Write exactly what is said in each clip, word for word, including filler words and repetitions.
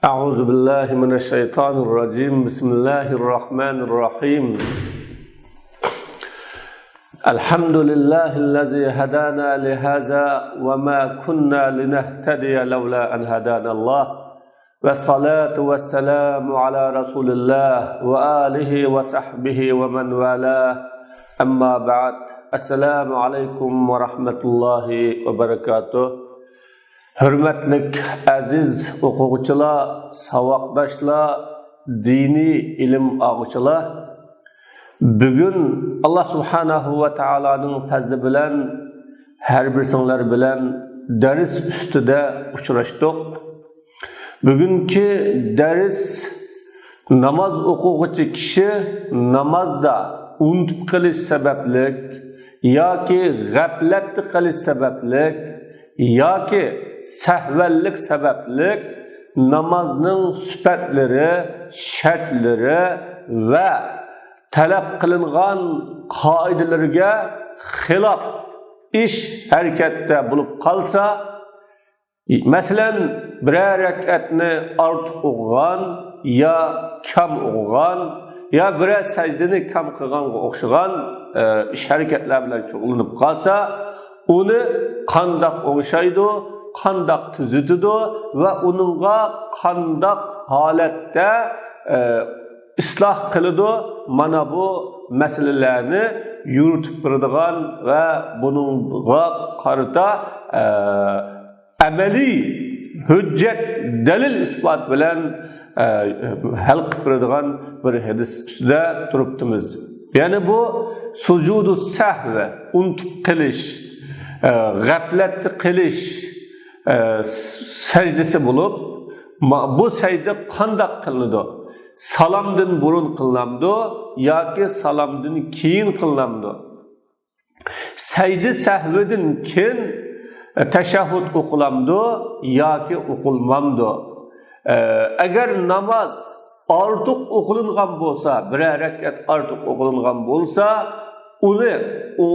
أعوذ بالله من الشيطان الرجيم. بسم الله الرحمن الرحيم. الحمد لله الذي هدانا لهذا وما كنا لنهتدي لولا أن هدانا الله. والصلاة والسلام على رسول الله وآله وصحبه ومن والاه. أما بعد. السلام عليكم ورحمة الله وبركاته. ھۆرمەتلىك ئەزىز ئوقۇغۇچىلار، ساۋاقداشلار، دىنىي ئىلىم ئالغۇچىلار! بۈگۈن ئاللا سۇبھانەھۇ ۋە تائالانىڭ پەزلى بىلەن ھەر بىرسىڭلار بىلەن دەرس ئۈستىدە ئۇچراشتۇق. بۈگۈنكى دەرس ناماز ئوقۇغۇچى كىشى نامازدا ئۇنتۇپ قېلىش سەۋەبلىك ياكى غەپلەتتە قېلىش سەۋەبلىك ياكى سەھۋەنلىك سەۋەبلىك نامازنىڭ سۈپەتلىرى، شەرتلىرى ۋە تەلەپ قىلىنغان قائىدىلىرىگە خىلاپ ئىش ھەرىكەتتە بولۇپ قالسا، مەسىلەن، بىرەر رەكئەتنى ئارتۇق ئوقۇغان يا كام ئوقۇغان يا بىرەر سەجدىنى كام قىلغانغا ئوخشىغان، ئە، ئىش ھەرىكەتلەر بىلەن شۇغۇللىنىپ قالسا، ئۇنى قانداق ئوڭشايدۇ، قانداق تۈزىتىدۇ ۋە ئۇنىڭغا قانداق ھالەتتە، ئە، ئىسلاھ قىلىدۇ، مانا بۇ مەسىلىلەرنى يورۇتۇپ بېرىدىغان ۋە بۇنىڭغا قارىتا، ئە، ئەمەلىي ھۆججەت، دەلىل-ئىسپات بىلەن، ئە، ھەل قىلىپ بېرىدىغان بىر ھەدىس ئۈستىدە تۇرۇپتىمىز. يەنى بۇ سۇجۇدۇ سەھۋ، ئۇنتۇپ قېلىش، ئە، غەپلەتتە قېلىش، ئە، سەجدىسى بولۇپ، ما-، بۇ سەجدە قانداق قىلىنىدۇ؟ سالامدىن بۇرۇن قىلىنامدۇ ياكى سالامدىن كېيىن قىلىنامدۇ؟ سەجدە سەھۋىدىن كېيىن تەشەھھۇد ئوقۇلامدۇ ياكى ئوقۇلمامدۇ؟ ئە، ئەگەر ناماز ئارتۇق ئوقۇلۇنغان بولسا، بىرەر رەكئەت ئارتۇق ئوقۇلۇنغان بولسا، ئۇنى، ئۇ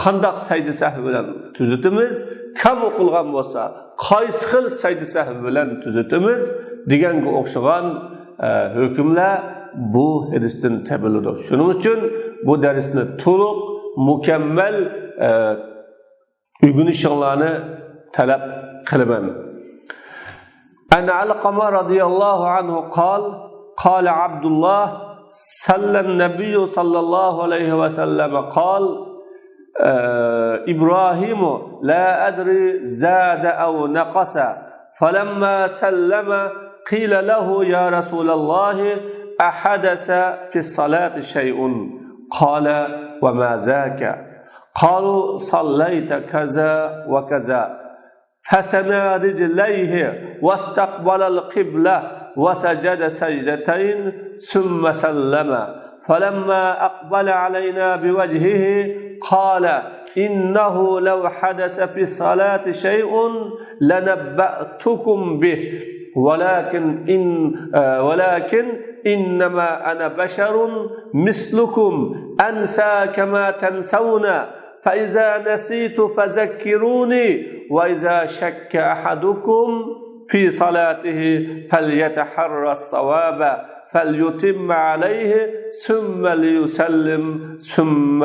قانداق سەجدە سەھۋى بىلەن تۈزىتىمىز؟ كام ئوقۇلغان بولسا، قايسى خىل سەجدە سەھۋى بىلەن تۈزىتىمىز؟ دېگەنگە ئوخشىغان، ئە، ھۆكۈملەر بۇ ھەدىستىن تېپىلىدۇ. شۇنىڭ ئۈچۈن بۇ دەرسنى تولۇق، مۇكەممەل، ئە، ئۆگىنىشىڭلارنى تەلەپ قىلىمەن. عن علقمة رضي الله عنه قال، قال عبد الله، صلى النبي صلى الله عليه وسلم قال، آه، إبراهيم لا أدري زاد أو نقص، فلما سلم قيل له، يا رسول الله، أحدث في الصلاة شيء؟ قال، وما ذاك؟ قالوا، صليت كذا وكذا. فثنى رجليه واستقبل القبلة وسجد سجدتين ثم سلم. فلما أقبل علينا بوجهه قال، إنه لو حدث في الصلاة شيء لنبأتكم به، ولكن إن، آه، ولكن إنما أنا بشر مثلكم أنسى كما تنسون، فإذا نسيت فذكروني، وإذا شك أحدكم في صلاته فليتحرى الصواب فليتم عليه ثم ليسلم ثم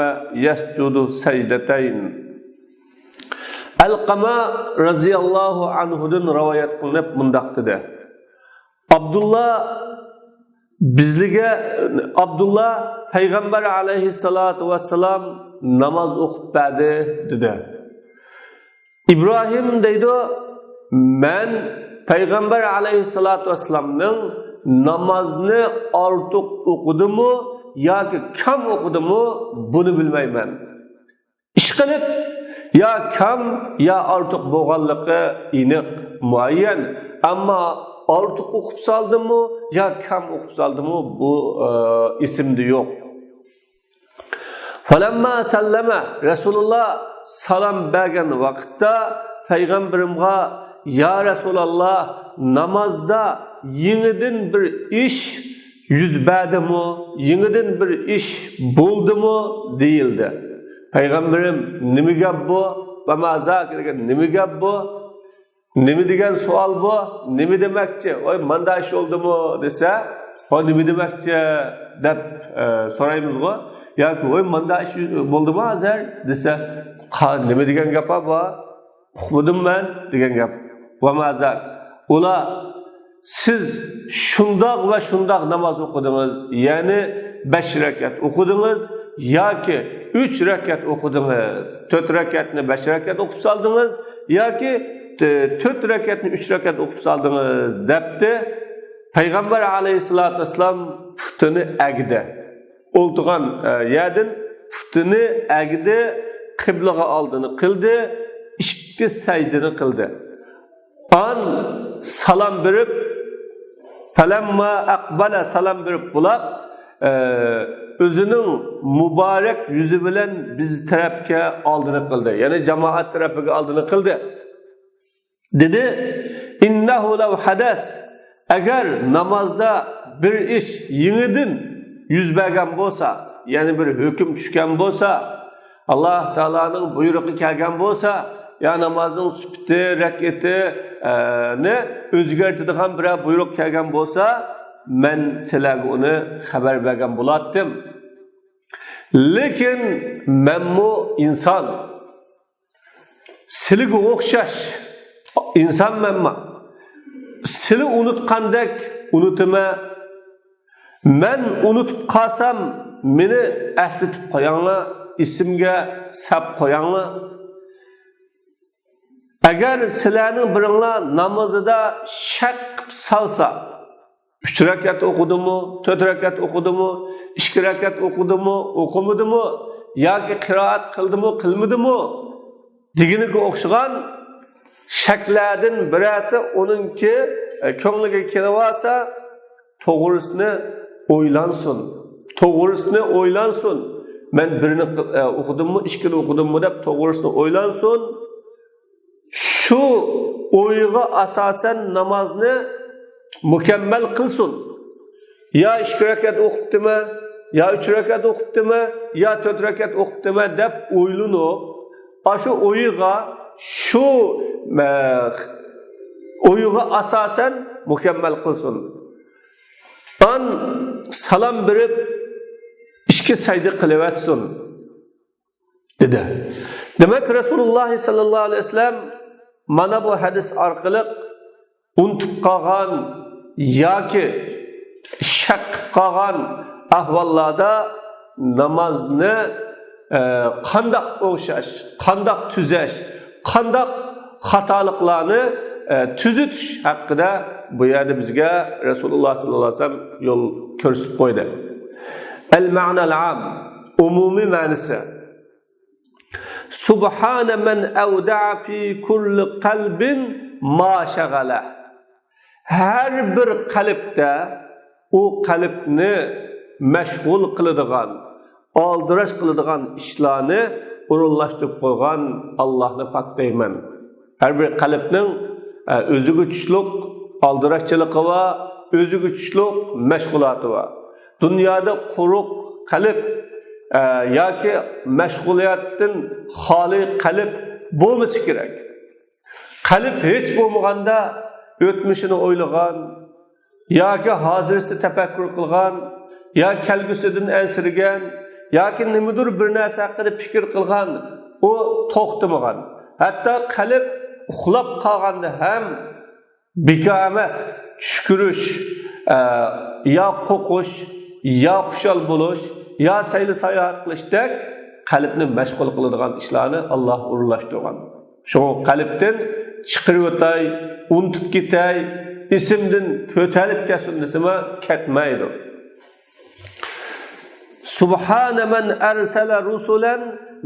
يسجد سجدتين. ئەلقەمە رەزىياللاھۇ ئەنھۇدىن رىۋايەت قىلىنىپ مۇنداق دېدى: ئابدۇللا بىزلىگە، ئابدۇللا پەيغەمبەر ئەلەيھىسسالاتۇ ۋەسسالام ناماز ئوقۇپ بەردى، دېدى. ئىبراھىم دەيدۇ، مەن پەيغەمبەر ئەلەيھىسسالاتۇ ۋەسسالامنىڭ نامازنى ئارتۇق ئوقۇدىمۇ ياكى كەم ئوقۇدىمۇ، بۇنى بىلمەيمەن. ئىشقىلىپ، يا كەم، يا ئارتۇق بولغانلىقى ئېنىق، مۇئەييەن. ئەمما ئارتۇق ئوقۇپ سالدىمۇ يا كەم ئوقۇپ سالدىمۇ، بۇ، ئە، ئېسىمدە يوق. فلما سلم، رەسۇلۇللا سالام بەرگەن ۋاقىتتا پەيغەمبىرىمغا، يا رەسۇلاللا، نامازدا يېڭىدىن بىر ئىش يۈز بەردىمۇ، يېڭىدىن بىر ئىش بولدىمۇ؟ دېيىلدى. پەيغەمبىرىم، نېمە گەپ بۇ؟ ۋە ما زاك دېگەن نېمە گەپ بۇ؟ نېمە دېگەن سوئال بۇ؟ نېمە دېمەكچى؟ ۋاي، ماندا ئىش بولدىمۇ دېسە، ھو، نېمە دېمەكچى دەپ، ئە، سورايمىزغۇ؟ ياكى ۋاي، ماندا ئىش بولدىمۇ ھازىر دېسە، قا-، نېمە دېگەن گەپ بۇ؟ ئۇقمىدىم مەن دېگەن گەپ. ۋە مازال. ئۇلار سىز شۇنداق ۋە شۇنداق ناماز ئوقۇدىڭىز، يەنى بەش رەكەت ئوقۇدىڭىز ياكى ئۈچ رەكەت ئوقۇدىڭىز، تۆت رەكەتنى بەش رەكەت ئوقۇپ سالدىڭىز ياكى، ئە، تۆت رەكەتنى ئۈچ رەكەت ئوقۇپ سالدىڭىز دەپتۇ. پەيغەمبەر ئەلەيھىسسالاتۇ ۋەسسالام پۇتىنى ئەگدى. ئولتۇرغان، ئە، يەردىن پۇتىنى ئەگدى، قىبلىغا ئالدىنى قىلدى، ئىككى سەجدىنى قىلدى. ئان سالام بېرىپ، فەلەمما ئەقبەلە، سالام بېرىپ بولاپ، ئە، ئۆزىنىڭ مۇبارەك يۈزى بىلەن بىز تەرەپكە ئالدىنى قىلدى. يەنى جامائەت تەرەپىگە ئالدىنى قىلدى. دېدى، ئىننەھۇ لەۋ ھەدەس، ئەگەر نامازدا بىر ئىش يېڭىدىن يۈز بەرگەن بولسا، يەنى بىر ھۆكۈم چۈشكەن بولسا، ئاللاھ تائالانىڭ بۇيرۇقى كەلگەن بولسا، يا نامازنىڭ سۈپىتى، رەكئىتى، ئە، نى ئۆزگەرتىدىغان بىرەر بۇيرۇق كەلگەن بولسا، مەن سىلەرگە ئۇنى خەۋەر بەرگەن بولاتتىم. لېكىن مەنمۇ ئىنسان. سىلىگە ئوخشاش ئىنسان مەنمۇ. سىلى ئۇنتۇغاندەك ئۇنتىمەن. مەن ئۇنتۇپ قالسام، مېنى ئەسلىتىپ قويۇڭلار، ئېسىمگە ساپ قويۇڭلار. ئەگەر سىلەرنىڭ بىرىڭلار نامىزىدا شەك قىلىپ سالسا، ئۈچ رەكەت ئوقۇدىمۇ، تۆت رەكەت ئوقۇدىمۇ، ئىككى رەكەت ئوقۇدىمۇ، ئوقۇمىدىمۇ، ياكى قىرائەت قىلدىمۇ، قىلمىدىمۇ دېگىنىگە ئوخشىغان شەكلەردىن بىرەرسى ئۇنىڭكى، ئە، كۆڭلىگە كېلىۋالسا، توغرىسىنى ئويلانسۇن. توغرىسىنى ئويلانسۇن. مەن بىرنى، ئە، ئوقۇدۇممۇ، ئىككىنى ئوقۇدۇممۇ دەپ توغرىسىنى ئويلانسۇن. شۇ ئويغا ئاساسەن نامازنى مۇكەممەل قىلسۇن. يا ئىككى رەكەت ئوقۇپتىمەن، يا ئۈچ رەكەت ئوقۇپتىمەن، يا تۆت رەكەت ئوقۇپتىمەن دەپ ئويلىنىپ، ئاشۇ ئويىغا، شۇ، ئە، ئويىغا ئاساسەن مۇكەممەل قىلسۇن. ئان سالام بېرىپ، ئىككى سەجدە قىلىۋەتسۇن. دېدى. دېمەك، رەسۇلۇللاھ سەللەللاھۇ ئەلەيھى ۋەسەللەم مانا بۇ ھەدىس ئارقىلىق ئۇنتۇپ قالغان ياكى شەك قىلىپ قالغان ئەھۋاللاردا نامازنى، ئە، قانداق ئوڭشاش، قانداق تۈزەش، قانداق خاتالىقلارنى، ئە، تۈزىتىش ھەققىدە بۇ يەردە بىزگە رەسۇلۇللاھ سەللەللاھۇ ئەلەيھى ۋەسەللەم يول كۆرسىتىپ قويدى. ئەل مەنەل ئام، ئومۇمىي مەنىسى. سۇبھانە مەن ئەۋدەئە فى كۇللى قەلبىن ما شەغەلە. ھەر بىر قەلبتە ئۇ قەلبنى مەشغۇل قىلىدىغان، ئالدىراش قىلىدىغان ئىشلارنى ئورۇنلاشتۇرۇپ قويغان ئاللاھنى پاكتايمەن. ھەر بىر قەلبنىڭ، ئە، ئۆزىگە چۈشلۈك ئالدىراشچىلىقى بار، ئۆزىگە چۈشلۈك مەشغۇلاتى بار. دۇنيادا قۇرۇق قەلب، ئە، ياكى مەشغۇلىيەتتىن خالىي قەلب بولمىسا كېرەك. قەلب ھېچ بولمىغاندا ئۆتمۈشىنى ئويلىغان، ياكى ھازىرىسىنى تەپەككۇر قىلغان، يا كەلگۈسىدىن ئەنسىرىگەن، ياكى نېمىدۇر بىر نەرسە ھەققىدە پىكىر قىلغان، ئۇ توختىمىغان. ھەتتا قەلب ئۇخلاپ قالغاندا ھەم بىكار ئەمەس، چۈش كۆرۈش، ئە، يا قورقۇش، يا خۇشال بولۇش، يا سەيلە ساياھەت قىلىشتەك قەلبنى مەشغۇل قىلىدىغان ئىشلارنى ئاللاھ ئورۇنلاشتۇرغان. شۇڭا قەلبتىن چىقىرىۋېتەي، ئۇنتۇپ كېتەي، ئېسىمدىن كۆتەرىلىپ كەتسۇن دېسىمۇ كەتمەيدۇ. سبحان من أرسل رسلا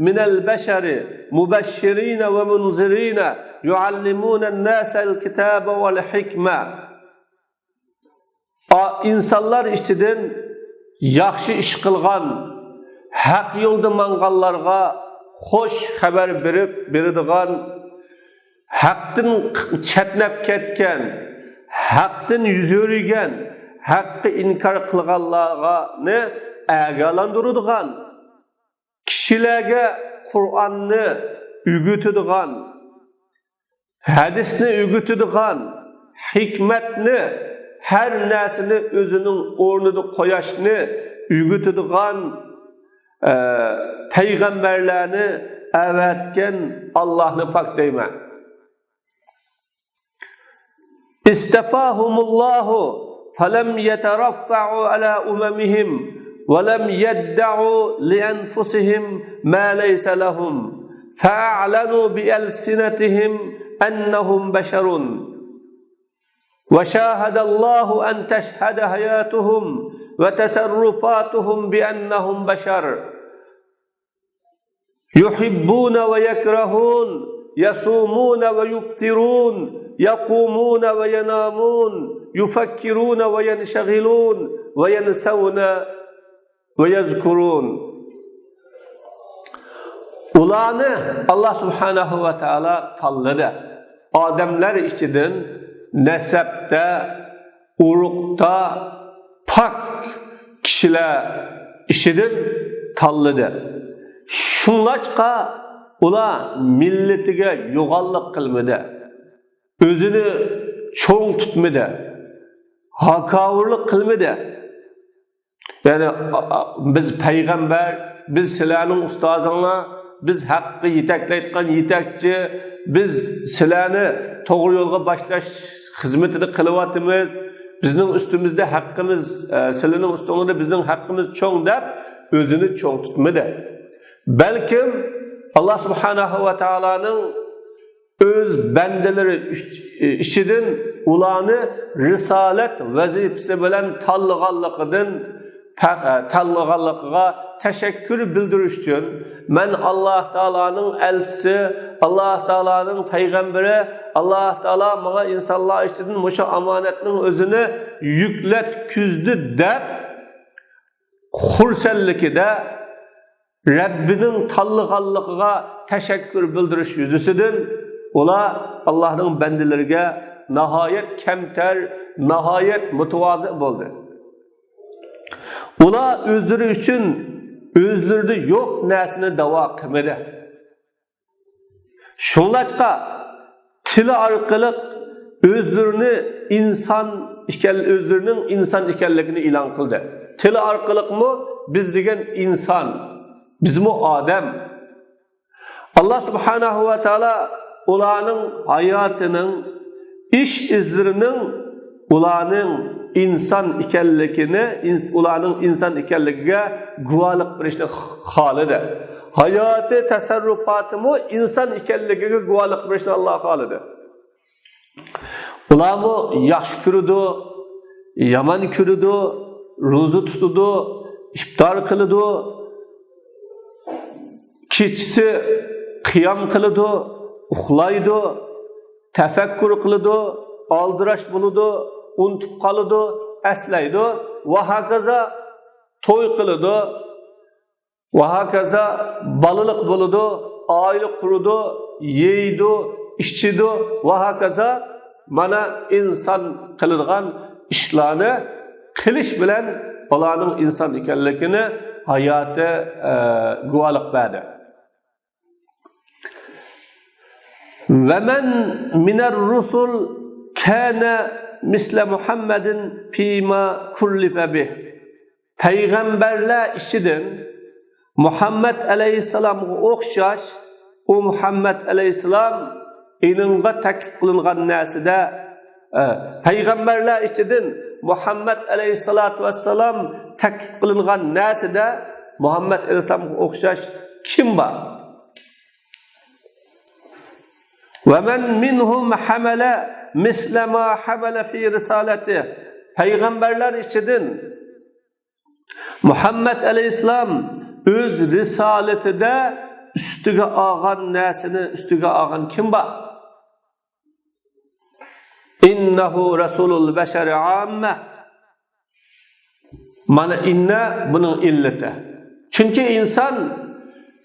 من البشر مبشرين ومنذرين يعلمون الناس الكتاب والحكمة. ئا-، ئىنسانلار ئىچىدىن ياخشى ئىش قىلغان، ھەق يولدا ماڭغانلارغا خوش خەۋەر بېرىپ بېرىدىغان، ھەقتىن چەتنەپ كەتكەن، ھەقتىن يۈز ئۆرۈگەن، ھەققە ئىنكار قىلغانلارنى ئاگاھلاندۇرىدىغان، كىشىلەرگە قۇرئاننى ئۆگىتىدىغان، ھەدىسنى ئۆگىتىدىغان، ھېكمەتنى، ھەر نەرسىنى ئۆزىنىڭ ئورنىدا قويۇشنى ئۆگىتىدىغان، ئە، پەيغەمبەرلەرنى ئەۋەتكەن ئاللاھنى پاكتايمەن. اصطفاهم الله فلم يترفعوا على أممهم ولم يدعوا لأنفسهم ما ليس لهم فأعلنوا بألسنتهم أنهم بشر وشاهد الله أن تشهد حياتهم وتصرفاتهم بأنهم بشر يحبون ويكرهون يصومون ويفطرون يقومون وينامون يفكرون وينشغلون وينسون ويذكرون. ئۇلارنى ئاللا سۇبھانەھۇ ۋە تائالا تاللىدى. ئادەملەر ئىچىدىن نەسەبتە، ئۇرۇقتا پاك كىشىلەر ئىچىدىن تاللىدى. شۇڭلاشقا ئۇلار مىللىتىگە يوغانلىق قىلمىدى، ئۆزىنى چوڭ تۇتمىدى، ھاكاۋۇرلۇق قىلمىدى. يەنى، ئا-، ئا-، بىز پەيغەمبەر، بىز سىلەرنىڭ ئۇستازىڭلار، بىز ھەققە يېتەكلەيدىغان يېتەكچى، بىز سىلەرنى توغرا يولغا باشلاش خىزمىتىنى قىلىۋاتىمىز، بىزنىڭ ئۈستىمىزدە ھەققىمىز، ئە، سىلەرنىڭ ئۈستۈڭلاردا بىزنىڭ ھەققىمىز چوڭ دەپ ئۆزىنى چوڭ تۇتمىدى. بەلكىم ئاللا سۇبھانەھۇ ۋە تائالانىڭ ئۆز بەندىلىرى ئۈچ-، ئىچىدىن ئۇلارنى رىسالەت ۋەزىپىسى بىلەن تاللىغانلىقىدىن پە-، تاللىغانلىقىغا تەشەككۈر بىلدۈرۈش ئۈچۈن، مەن ئاللا تائالانىڭ ئەلچىسى، ئاللا تائالانىڭ پەيغەمبىرى، ئاللا تائالا ماڭا ئىنسانلار ئىچىدىن مۇشۇ ئامانەتنىڭ ئۆزىنى يۈكلەتكۈزدى دەپ خۇرسەنلىكىدە رەببىنىڭ تاللىغانلىقىغا تەشەككۈر بىلدۈرۈش يۈزىسىدىن ئۇلار ئاللانىڭ بەندىلىرىگە ناھايەت كەمتەر، ناھايەت مۇتىۋازى بولدى. ئۇلار ئۆزلىرى ئۈچۈن ئۆزلىرىدە يوق نەرسىنى داۋا قىلمىدى. شۇڭلاشقا تىلى ئارقىلىق ئۆزلىرىنى ئىنسان ئىكەن، ئۆزلىرىنىڭ ئىنسان ئىكەنلىكىنى ئېلان قىلدى. تىلى ئارقىلىقمۇ بىز دېگەن ئىنسان، بىزمۇ ئادەم. ئاللا سۇبھانەھۇ ۋە تائالا ئۇلارنىڭ ھاياتىنىڭ، ئىش ئىزلىرىنىڭ ئۇلارنىڭ ئىنسان ئىكەنلىكىنى، ئىنس-، ئۇلارنىڭ ئىنسان ئىكەنلىكىگە گۇۋاھلىق بېرىشنى خالىدى. ھاياتى، تەسەررۇپاتىمۇ ئىنسان ئىكەنلىكىگە گۇۋاھلىق بېرىشنى ئاللا خالىدى. ئۇلارمۇ ياخشى كۆرىدۇ، يامان كۆرىدۇ، روزا تۇتىدۇ، ئىپتار قىلىدۇ، كېچىسى قىيام قىلىدۇ، ئۇخلايدۇ، تەپەككۇر قىلىدۇ، ئالدىراش بولىدۇ، ئۇنتۇپ قالىدۇ، ئەسلەيدۇ، ۋە ھاكازا توي قىلىدۇ، ۋە ھاكازا بالىلىق بولىدۇ، ئائىلە قۇرىدۇ، يەيدۇ، ئىچىدۇ، ۋە ھاكازا. مانا ئىنسان قىلىدىغان ئىشلارنى قىلىش بىلەن ئۇلارنىڭ ئىنسان ئىكەنلىكىنى ھاياتى، ئە، گۇۋاھلىق بەردى. ومن من الرسل كان مثل محمد فيما كلف به. پەيغەمبەرلەر ئىچىدىن مۇھەممەد ئەلەيھىسسالامغا ئوخشاش، ئۇ مۇھەممەد ئەلەيھىسسالام ئېنىڭغا تەكلىپ قىلىنغان نەرسىدە، ئە، پەيغەمبەرلەر ئىچىدىن مۇھەممەد ئەلەيھىسسالاتۇ ۋەسسالام تەكلىپ قىلىنغان نەرسىدە مۇھەممەد ئەلەيھىسسالامغا ئوخشاش كىم بار؟ ومن منهم حمل مثل ما حمل في رسالته. پەيغەمبەرلەر ئىچىدىن مۇھەممەد ئەلەيھىسسالام ئۆز رىسالىتىدە ئۈستىگە ئالغان نەرسىنى ئۈستىگە ئالغان كىم بار؟ إنه رسول البشر عامة. مانا ئىننە بۇنىڭ ئىللىتى. چۈنكى ئىنسان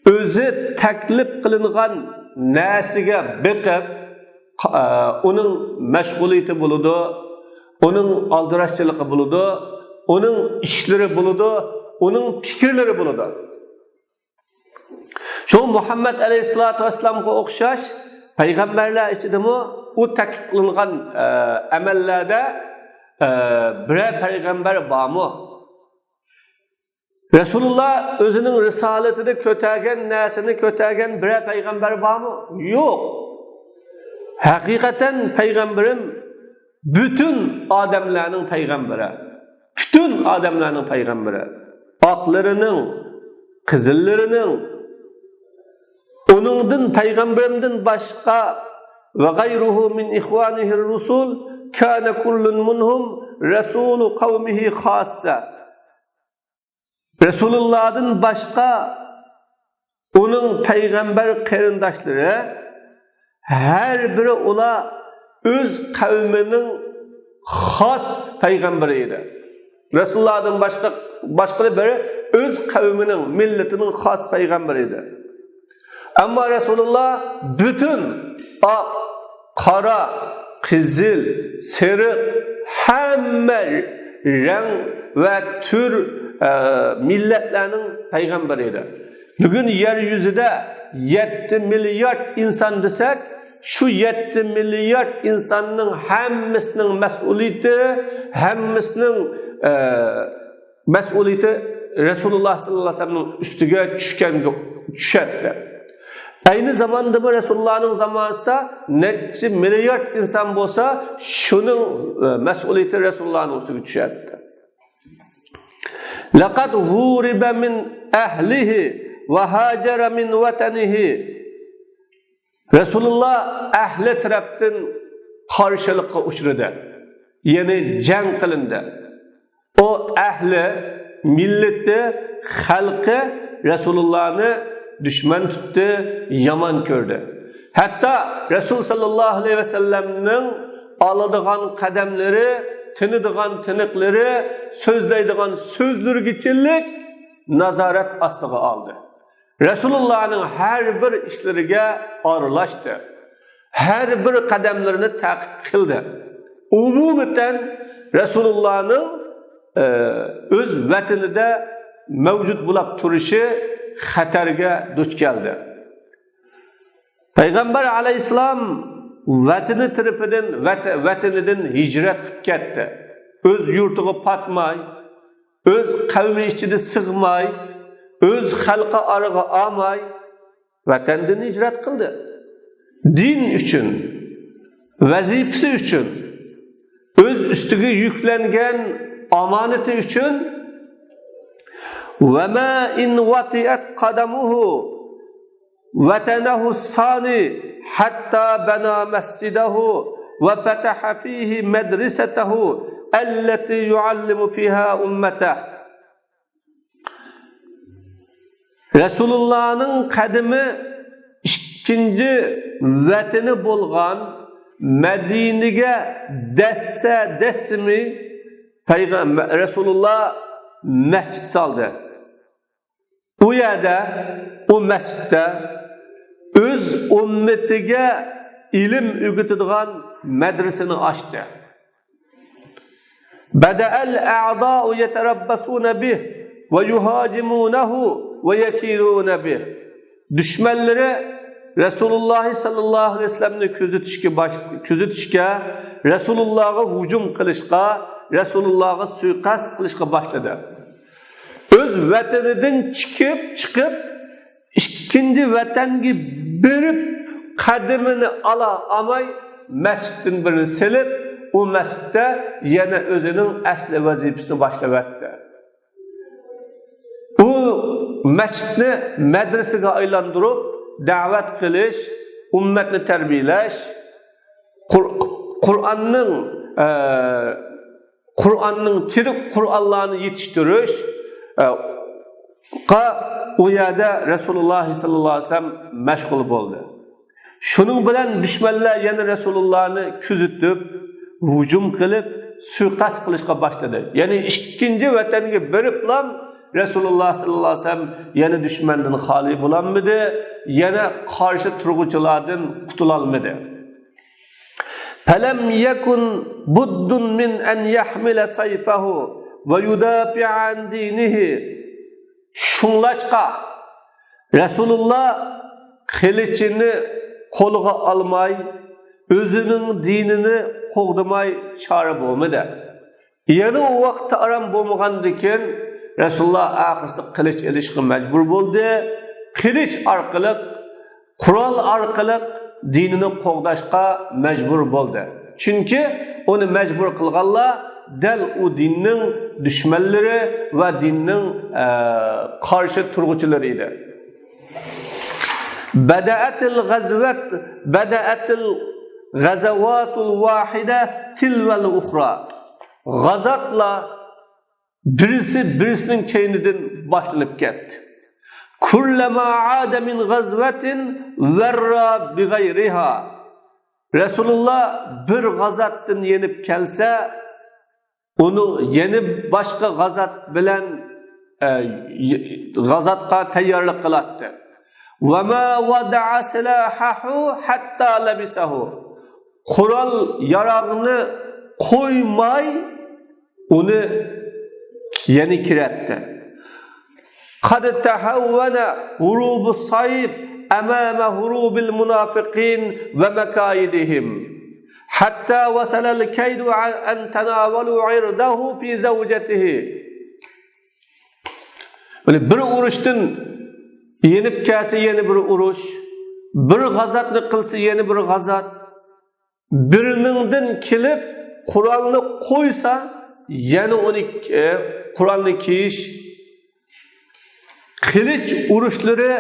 ئۆزى تەكلىپ قىلىنغان نەرسىگە بېقىپ، ئۇنىڭ مەشغۇلىيىتى بولىدۇ، ئۇنىڭ ئالدىراشچىلىقى بولىدۇ، ئۇنىڭ ئىشلىرى بولىدۇ، ئۇنىڭ پىكىرلىرى بولىدۇ. شۇڭا مۇھەممەد ئەلەيھىسسالاتۇ ۋەسسالامغا ئوخشاش پەيغەمبەرلەر ئىچىدىمۇ ئۇ تەكلىپ قىلىنغان، ئە، ئەمەللەردە، ئە، بىرەر پەيغەمبەر بارمۇ؟ رەسۇلۇللا ئۆزىنىڭ رىسالىتىدە كۆتەرگەن نەرسىنى كۆتەرگەن بىرەر پەيغەمبەر بارمۇ؟ يوق. ھەقىقەتەن پەيغەمبىرىم پۈتۈن ئادەملەرنىڭ پەيغەمبىرى. پۈتۈن ئادەملەرنىڭ پەيغەمبىرى. ئاقلىرىنىڭ، قىزىللىرىنىڭ. ئۇنىڭدىن، پەيغەمبىرىمدىن باشقا، وغيره من إخوانه الرسل كان كل منهم رسول قومه خاصة. رەسۇلۇللادىن باشقا ئۇنىڭ پەيغەمبەر قېرىنداشلىرى ھەر بىرى ئۇلار ئۆز قەۋمىنىڭ خاس پەيغەمبىرى ئىدى. رەسۇلۇللادىن باشقا، باشقىلار بىرى ئۆز قەۋمىنىڭ، مىللىتىنىڭ خاس پەيغەمبىرى ئىدى. ئەمما رەسۇلۇللا پۈتۈن ئاق، قارا، قىزىل، سېرىق، ھەممە رەڭ ۋە تۈر، ئە، مىللەتلەرنىڭ پەيغەمبىرى ئىدى. بۈگۈن يەر يۈزىدە يەتتە مىليارد ئىنسان دېسەك، شۇ يەتتە مىليارد ئىنساننىڭ ھەممىسىنىڭ مەسئۇلىيىتى، ھەممىسىنىڭ، ئە، مەسئۇلىيىتى رەسۇلۇللا ساللاللاھۇ ئەلەيھى ۋەسەللەمنىڭ ئۈستىگە چۈشكەنگە چۈشەتتى. ئەينى زاماندىمۇ رەسۇلۇللانىڭ زامانىسىدا نەچچە مىليارد ئىنسان بولسا، شۇنىڭ، ئە، مەسئۇلىيىتى رەسۇلۇللانىڭ ئۈستىگە چۈشەتتى. لقد هورب من أهله وهاجر من وطنه. رەسۇلۇللا ئەھلى تەرەپتىن قارشىلىققا ئۇچرىدى، يەنى جەڭ قىلىندى. ئۇ ئەھلى، مىللىتى، خەلقى رەسۇلۇللانى دۈشمەن تۇتتى، يامان كۆردى. ھەتتا رەسۇل ساللاللاھۇ ئەلەيھى ۋەسەللەمنىڭ ئالىدىغان قەدەملىرى، تىنىدىغان تىنىقلىرى، سۆزلەيدىغان سۆزلىرىگىچىلىك نازارەت ئاستىغا ئالدى. رەسۇلۇللانىڭ ھەر بىر ئىشلىرىگە ئارىلاشتى. ھەر بىر قەدەملىرىنى تەقىب قىلدى. ئومۇمەن رەسۇلۇللانىڭ، ئە، ئۆز ۋەتىنىدە مەۋجۇت بولاپ تۇرۇشى خەتەرگە دۇچ كەلدى. پەيغەمبەر ئەلەيھىسسالام ۋەتىنى تەرىپىدىن، ۋەت-، ۋەتىنىدىن ھىجرەت قىلىپ كەتتى. ئۆز يۇرتىغا پاتماي، ئۆز قەۋمى ئىچىدە سىغماي، ئۆز خەلقى ئارىغا ئالماي، ۋەتەندىن ھىجرەت قىلدى. دىن ئۈچۈن، ۋەزىپىسى ئۈچۈن، ئۆز ئۈستىگە يۈكلەنگەن ئامانىتى ئۈچۈن. وما إن وطئت قدمه وطنه الثاني حتى بنى مسجده وفتح فيه مدرسته التي يعلم فيها أمته. رەسۇلۇللانىڭ قەدىمى ئىككىنچى ۋەتىنى بولغان مەدىنىگە دەسسە دەسسىمۇ پەيغەمبەر، رەسۇلۇللا مەسچىت سالدى. ئۇ يەردە، ئۇ مەسچىتتە ئۆز ئۈممىتىگە ئىلىم ئۆگىتىدىغان مەدرىسىنى ئاچتى. بدأ الأعداء يتربصون به ويهاجمونه ويكيدون به. دۈشمەنلىرى رەسۇلۇللاھ ساللاللاھۇ ئەلەيھى ۋەسەللەمنى كۆزىتىشكە باش-، كۆزىتىشكە، رەسۇلۇللاھقا ھۇجۇم قىلىشقا، رەسۇلۇللاھقا سۇيىقەست قىلىشقا باشلىدى. ئۆز ۋەتىنىدىن چىقىپ، چىقىپ، ئىككىنچى ۋەتەنگە بېرىپ، قەدىمىنى ئالا ئالماي، مەسچىتتىن بىرنى سېلىپ، ئۇ مەسچىتتە يەنە ئۆزىنىڭ ئەسلى ۋەزىپىسىنى باشلىۋەتتى. ئۇ مەسچىتنى مەدرىسىگە ئايلاندۇرۇپ، دەۋەت قىلىش، ئۈممەتنى تەربىيەلەش، قۇر-، قۇرئاننىڭ، ئە، قۇرئاننىڭ، تىرىك قۇرئانلارنى يېتىشتۈرۈش، ئە، قا-، ئۇ يەردە رەسۇلۇللاھ ساللاللاھۇ ئەلەيھى ۋەسەللەم مەشغۇل بولدى. شۇنىڭ بىلەن دۈشمەنلەر يەنە رەسۇلۇللاھنى كۆزىتىپ، ھۇجۇم قىلىپ، سۇيىقەست قىلىشقا باشلىدى. يەنى ئىككىنچى ۋەتەنگە بېرىپلام رەسۇلۇللاھ ساللاللاھۇ ئەلەيھى ۋەسەللەم يەنە دۈشمەندىن خالىي بولالمىدى، يەنە قارشى تۇرغۇچىلاردىن قۇتۇلالمىدى. فلم يكن بد من أن يحمل سيفه ويدافع عن دينه. شۇڭلاشقا، رەسۇلۇللا قىلىچىنى قولىغا ئالماي، ئۆزىنىڭ دىنىنى قوغدىماي چارە بولمىدى. يەنە ئۇ ۋاقىتتا ئارام بولمىغاندىكىن، رەسۇلۇللا ئاخىرسىدا قىلىچ ئېلىشقا مەجبۇر بولدى. قىلىچ ئارقىلىق، قورال ئارقىلىق دىنىنى قوغداشقا مەجبۇر بولدى. چۈنكى ئۇنى مەجبۇر قىلغانلار دەل ئۇ دىننىڭ دۈشمەنلىرى ۋە دىننىڭ، ئە، قارشى تۇرغۇچىلىرى ئىدى. بدأت الغزوات، بدأت الغزوات الواحدة تلو الأخرى. غازاتلار بىرسى بىرسىنىڭ كەينىدىن باشلىنىپ كەتتى. كلما عاد من غزوة ورى بغيرها. رەسۇلۇللا بىر غازاتتىن يېنىپ كەلسە، ئۇنى يەنە باشقا غازات بىلەن، ئە، ي-، غازاتقا تەييارلىق قىلاتتى. وما وضع سلاحه حتى لبسه. قورال ياراغنى قويماي، ئۇنى يەنە كىرەتتى. قد تهون هروب السيف أمام هروب المنافقين ومكائدهم، حتى وصل الكيد أن تناولوا عرضه في زوجته. بىر ئۇرۇشتىن يېنىپ كەلسە يەنە بىر ئۇرۇش، بىر غازاتنى قىلسا يەنە بىر غازات. بىرىنىڭدىن كېلىپ قورالنى قويسا، يەنە ئۇنى، ئە، قورالنى كىيىش. قىلىچ ئۇرۇشلىرى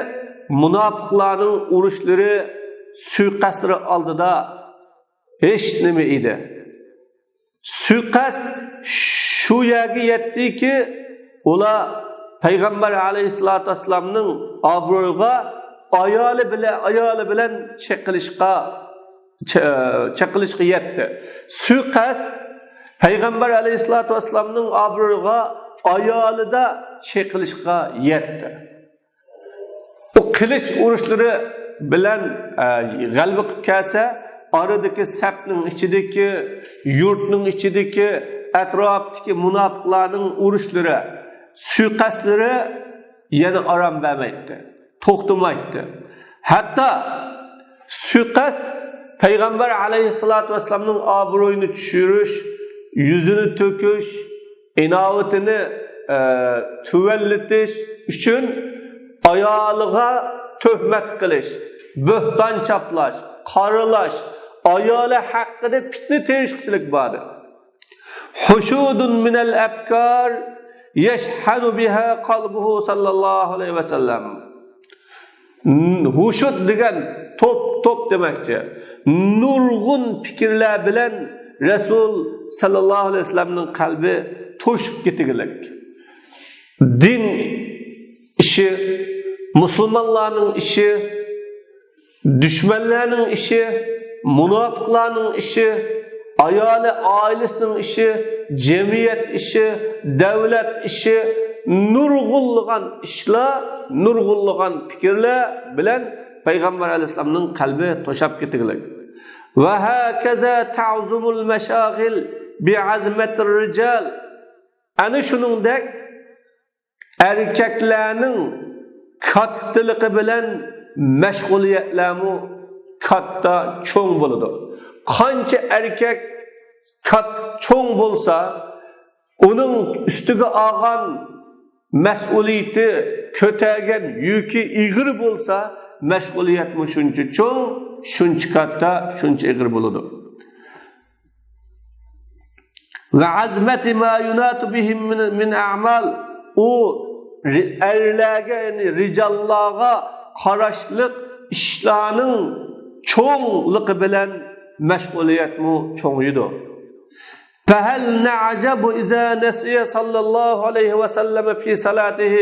مۇناپىقلارنىڭ ئۇرۇشلىرى، سۇيىقەستلىرى ئالدىدا ھېچ نېمە ئىدى. سۇيىقەست شۇ يەرگە يەتتىكى، ئۇلار پەيغەمبەر ئەلەيھىسسالاتۇ ۋەسسالامنىڭ ئابرۇيىغا ئايالى بىلەن، ئايالى بىلەن چېقىلىشقا، چە-، چېقىلىشقا يەتتى. سۇيىقەست پەيغەمبەر ئەلەيھىسسالاتۇ ۋەسسالامنىڭ ئابرۇيىغا ئايالىدا چېقىلىشقا يەتتى. ئۇ قىلىچ ئۇرۇشلىرى بىلەن، ئە، غەلىبە قىلىپ كەلسە، ئارىدىكى سەپنىڭ ئىچىدىكى، يۇرتنىڭ ئىچىدىكى، ئەتراپتىكى مۇناپىقلارنىڭ ئۇرۇشلىرى، سۇيىقەستلىرى يەنە ئارام بەرمەيتتى، توختىمايتتى. ھەتتا سۇيىقەست پەيغەمبەر ئەلەيھىسسالاتۇ ۋەسسالامنىڭ ئابرۇيىنى چۈشۈرۈش، يۈزىنى تۆكۈش، ئىناۋىتىنى، ئە، تۆۋەنلىتىش ئۈچۈن ئايالىغا تۆھمەت قىلىش، بۆھتان چاپلاش، قارىلاش، ئايالى ھەققىدە پىتنە تېرىشقۇچىلىك بار ئىدى. حشود من الأفكار يشحن بها قلبه صلى الله عليه وسلم. ھۇشۇد دېگەن توپ، توپ دېمەكچى. نۇرغۇن پىكىرلەر بىلەن رەسۇل ساللاللاھۇ ئەلەيھى ۋەسەللەمنىڭ قەلبى توشۇپ كېتىگلىك. دىن ئىشى، مۇسۇلمانلارنىڭ ئىشى، دۈشمەنلەرنىڭ ئىشى، مۇناپىقلارنىڭ ئىشى، ئايالى، ئائىلىسىنىڭ ئىشى، جەمئىيەت ئىشى، دەۋلەت ئىشى، نۇرغۇنلىغان ئىشلار، نۇرغۇنلىغان پىكىرلەر بىلەن پەيغەمبەر ئەلەيھىسسالامنىڭ قەلبى توشاپ كېتىگلىك. وهكذا تعظم المشاغل بعظمة الرجال. ئەنە شۇنىڭدەك ئەركەكلەرنىڭ كاتتىلىقى بىلەن مەشغۇلىيەتلەرمۇ كاتتا، چوڭ بولىدۇ. قانچە ئەركەك كات-، چوڭ بولسا، ئۇنىڭ ئۈستىگە ئالغان مەسئۇلىيىتى، كۆتەرگەن يۈكى ئېغىر بولسا، مەشغۇلىيەتمۇ شۇنچە چوڭ، شۇنچە كاتتا، شۇنچە ئېغىر بولىدۇ. وعظمة ما يناط بهم من، من أعمال. ئۇ رى-، ئەرلەرگە، يەنى رىجاللارغا قاراشلىق ئىشلارنىڭ چوڭلۇقى بىلەن مەشغۇلىيەتمۇ چوڭىيىدۇ. فهل نعجب إذا نسي صلى الله عليه وسلم في صلاته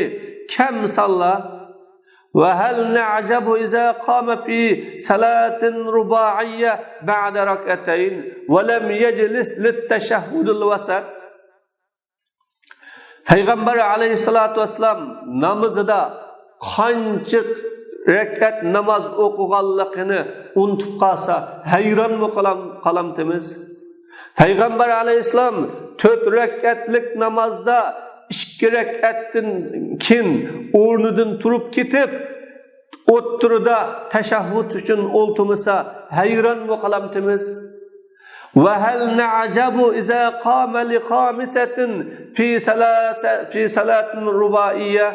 كم صلى؟ وهل نعجب إذا قام في صلاة رباعية بعد ركعتين ولم يجلس للتشهد الوسط؟ پەيغەمبەر ئەلەيھىسسالاتۇ ۋەسسالام نامىزىدا قانچە رەكەت ناماز ئوقۇغانلىقىنى ئۇنتۇپ قالسا، ھەيرانمۇ قالام-، قالامتىمىز؟ پەيغەمبەر ئەلەيھىسسالام تۆت رەكەتلىك نامازدا ئىككى رەكەتتىن كېيىن ئورنىدىن تۇرۇپ كېتىپ، ئوتتۇرىدا تەشەھھۇد ئۈچۈن ئولتۇرمىسا، ھەيرانمۇ قالامتىمىز؟ وهل نعجب إذا قام لخامسة في ثلاث، في صلاة رباعية.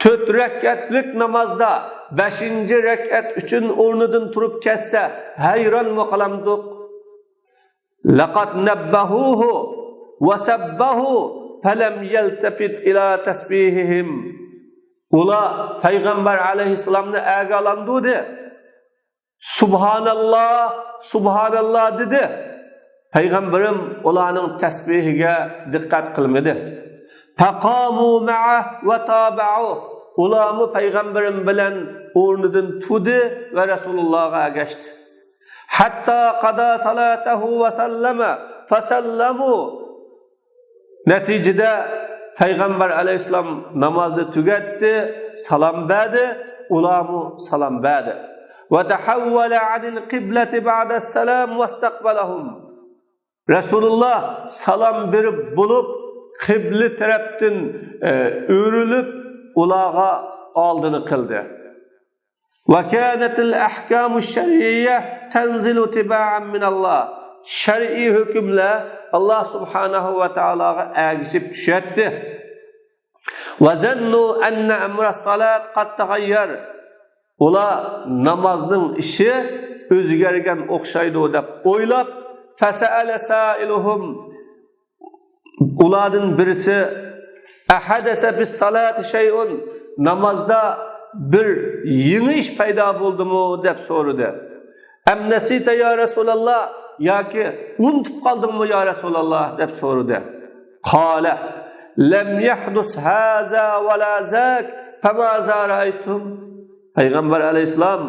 تۆت رەكەتلىك نامازدا بەشىنچى رەكەت ئۈچۈن ئورنىدىن تۇرۇپ كەتسە، ھەيرانمۇ قالامدۇق؟ لقد نبهوه وسبه فلم يلتفت إلى تسبيحهم. ئۇلار پەيغەمبەر ئەلەيھىسسالامنى ئەگە ئالاندۇردى. سۇبھاناللا، سۇبھاناللا دېدى. پەيغەمبىرىم ئۇلارنىڭ تەسبىھىگە دىققەت قىلمىدى. فقاموا معه وتابعوه. ئۇلارمۇ پەيغەمبىرىم بىلەن ئورنىدىن تۇردى ۋە رەسۇلۇللاغا ئەگەشتى. حتى قضى صلاته وسلم فسلموا. نەتىجىدە پەيغەمبەر ئەلەيھىسسالام نامازنى تۈگەتتى، سالام بەردى، ئۇلارمۇ سالام بەردى. وتحول عن القبلة بعد السلام واستقبلهم. رەسۇلۇللا سالام بېرىپ بولۇپ، قىبلە تەرەپتىن، ئە، ئۆرۈلۈپ، ئۇلارغا ئالدىنى قىلدى. وكانت الأحكام الشرعية تنزل تباعا من الله. شەرئىي ھۆكۈملەر ئاللا سۇبھانەھۇ ۋە تائالاغا ئەگىشىپ چۈشەتتى. وظنوا أن أمر الصلاة قد تغير. ئۇلار نامازنىڭ ئىشى ئۆزگەرگەن ئوخشايدۇ دەپ ئويلاپ، فسأل سائلهم. ئۇلاردىن بىرسى، أحدث في الصلاة شيء؟ نامازدا بىر يېڭى ئىش پەيدا بولدىمۇ؟ دەپ سورىدى. أم نسيت يا رسول الله؟ ياكى ئۇنتۇپ قالدىڭمۇ يا رەسۇلاللا؟ دەپ سورىدى. قال، لم يحدث هذا ولا ذاك، فماذا رأيتم؟ پەيغەمبەر ئەلەيھىسسالام،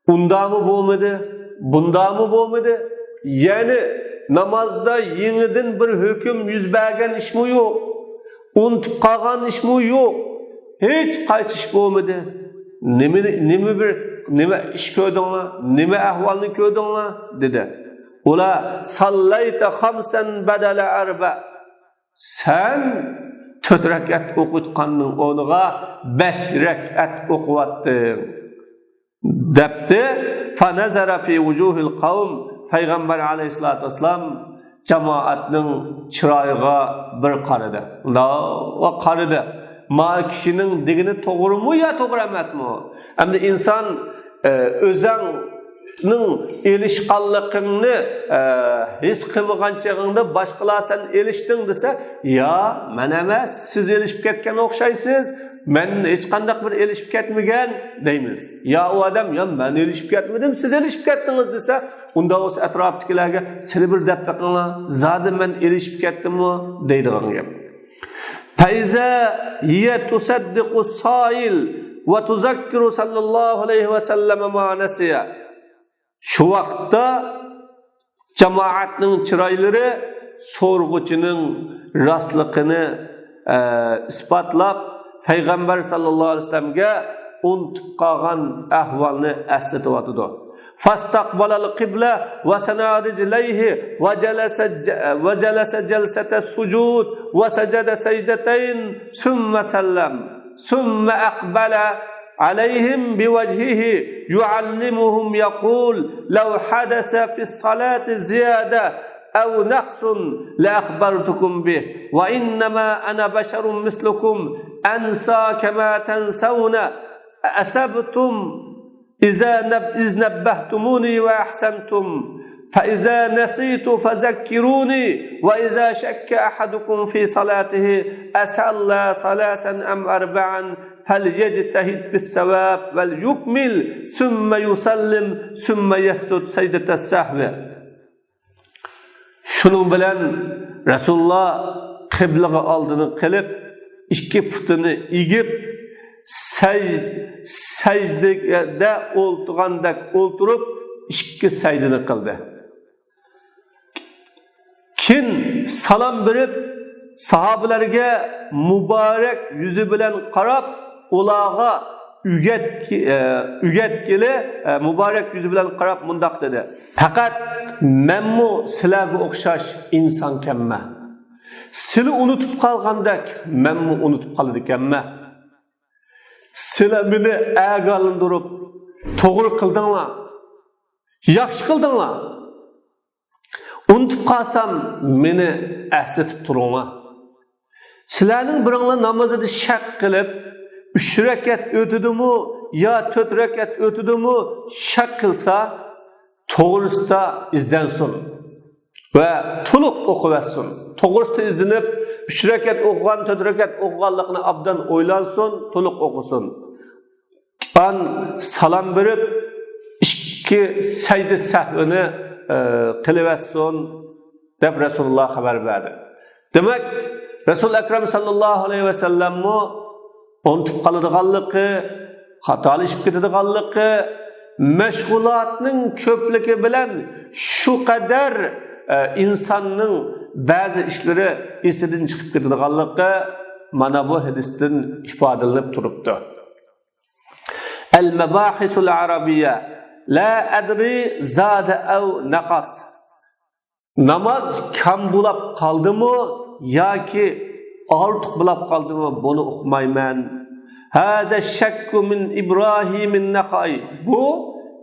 ئۇندامۇ بولمىدى، بۇندامۇ بولمىدى. يەنى نامازدا يېڭىدىن بىر ھۆكۈم يۈز بەرگەن ئىشمۇ يوق. ئۇنتۇپ قالغان ئىشمۇ يوق. ھېچ قايسى ئىش بولمىدى. نېمىنى، نېمە بىر، نېمە ئىش كۆردۈڭلار؟ نېمە ئەھۋالنى كۆردۈڭلار؟ دېدى. ئۇلار، صليت خمسا بدل أربع. سەن تۆت رەكەت ئوقۇتقاننىڭ ئورنىغا بەش رەكەت ئوقۇۋاتتىڭ، دەپتۇ. فنظر في وجوه القوم. پەيغەمبەر ئەلەيھىسسالاتۇ ۋەسسالام جامائەتنىڭ چىرايىغا بىر قارىدى. ئۇنداق قارىدى. ما كىشىنىڭ دېگىنى توغرىمۇ يا توغرا ئەمەسمۇ؟ ئەمدى ئىنسان، ئە، ئۆزەڭنىڭ ئېلىشقانلىقىڭنى، ئە، ھېس قىلمىغان چېغىڭدا باشقىلار سەن ئېلىشتىڭ دېسە، يا، مەن ئەمەس، سىز ئېلىشىپ كەتكەن ئوخشايسىز، مەن ھېچقانداق بىر ئېلىشىپ كەتمىگەن دەيمىز. يا ئۇ ئادەم، يا مەن ئېلىشىپ كەتمىدىم، سىز ئېلىشىپ كەتتىڭىز دېسە، ئۇنداق بولسا ئەتراپتىكىلەرگە سىلى بىر دەپ بېقىڭلار، زادى مەن ئېلىشىپ كەتتىممۇ دەيدىغان گەپ. فإذا هي تصدق السائل وتذكر صلى الله عليه وسلم ما نسي. شۇ ۋاقىتتا جامائەتنىڭ چىرايلىرى سورىغۇچىنىڭ راستلىقىنى، ئە، ئىسپاتلاپ، پەيغەمبەر ساللاللاھۇ ئەلەيھى ۋەسەللەمگە ئۇنتۇپ قالغان ئەھۋالنى ئەسلىتىۋاتىدۇ. فاستقبل القبلة وثنى رجليه وجلس ج-، وجلس جلسة السجود وسجد سجدتين ثم سلم ثم أقبل عليهم بوجهه يعلمهم يقول: لو حدث في الصلاة زيادة أو نقص لأخبرتكم به، وإنما أنا بشر مثلكم أنسى كما تنسون، أأصبتم إذا نب-، إذ نبهتموني وأحسنتم، فإذا نسيت فذكروني، وإذا شك أحدكم في صلاته أصلى ثلاثا أم أربعا فليجتهد في الصواب وليكمل، ثم يسلم، ثم يسجد سجدة السهو. شۇنىڭ بىلەن رەسۇلۇللا قىبلىغا ئالدىنى قىلىپ، ئىككى پۇتىنى ئېگىپ، سەج-، سەجدىدە ئولتۇرغاندەك ئولتۇرۇپ، ئىككى سەجدىنى قىلدى. كېيىن سالام بېرىپ، ساھابىلەرگە مۇبارەك يۈزى بىلەن قاراپ، ئۇلارغا ئۆگەت-، ئە، ئۆگەتكىلى، ئە، مۇبارەك يۈزى بىلەن قاراپ مۇنداق دېدى: پەقەت مەنمۇ سىلەرگە ئوخشاش ئىنسانكەنمەن. سىلى ئۇنتۇپ قالغاندەك، مەنمۇ ئۇنتۇپ قالىدىكەنمەن. سىلەر مېنى ئاگاھلاندۇرۇپ، توغرا قىلدىڭلار، ياخشى قىلدىڭلار. ئۇنتۇپ قالسام، مېنى ئەسلىتىپ تۇرۇڭلار. سىلەرنىڭ بىرىڭلار نامىزىدا شەك قىلىپ، ئۈچ رەكەت ئۆتىدىمۇ يا تۆت رەكەت ئۆتىدىمۇ شەك قىلسا، توغرىسىدا ئىزدەنسۇن ۋە تولۇق ئوقۇۋەتسۇن. توغرىسىدا ئىزدىنىپ، ئۈچ رەكەت ئوقۇغان، تۆت رەكەت ئوقۇغانلىقىنى ئابدان ئويلانسۇن، تولۇق ئوقۇسۇن. ئان سالام بېرىپ، ئىككى سەجدە سەھۋىنى، ئە، قىلىۋەتسۇن، دەپ رەسۇلۇللا خەۋەر بەردى. دېمەك، رەسۇل ئەكرەم ساللاللاھۇ ئەلەيھى ۋەسەللەممۇ ئۇنتۇپ قالىدىغانلىقى، خاتالىشىپ كېتىدىغانلىقى، مەشغۇلاتنىڭ كۆپلۈكى بىلەن شۇ قەدەر، ئە، ئىنساننىڭ بەزى ئىشلىرى ئېسىدىن چىقىپ كېتىدىغانلىقى مانا بۇ ھەدىستىن ئىپادىلىنىپ تۇرۇپتۇ. المباحث العربية، لا أدري زاد أو نقص. ناماز كام بولاپ قالدىمۇ ياكى ئارتۇق بولاپ قالدىمۇ، بۇنى ئۇقمايمەن. هذا الشك من إبراهيم النخعي. بۇ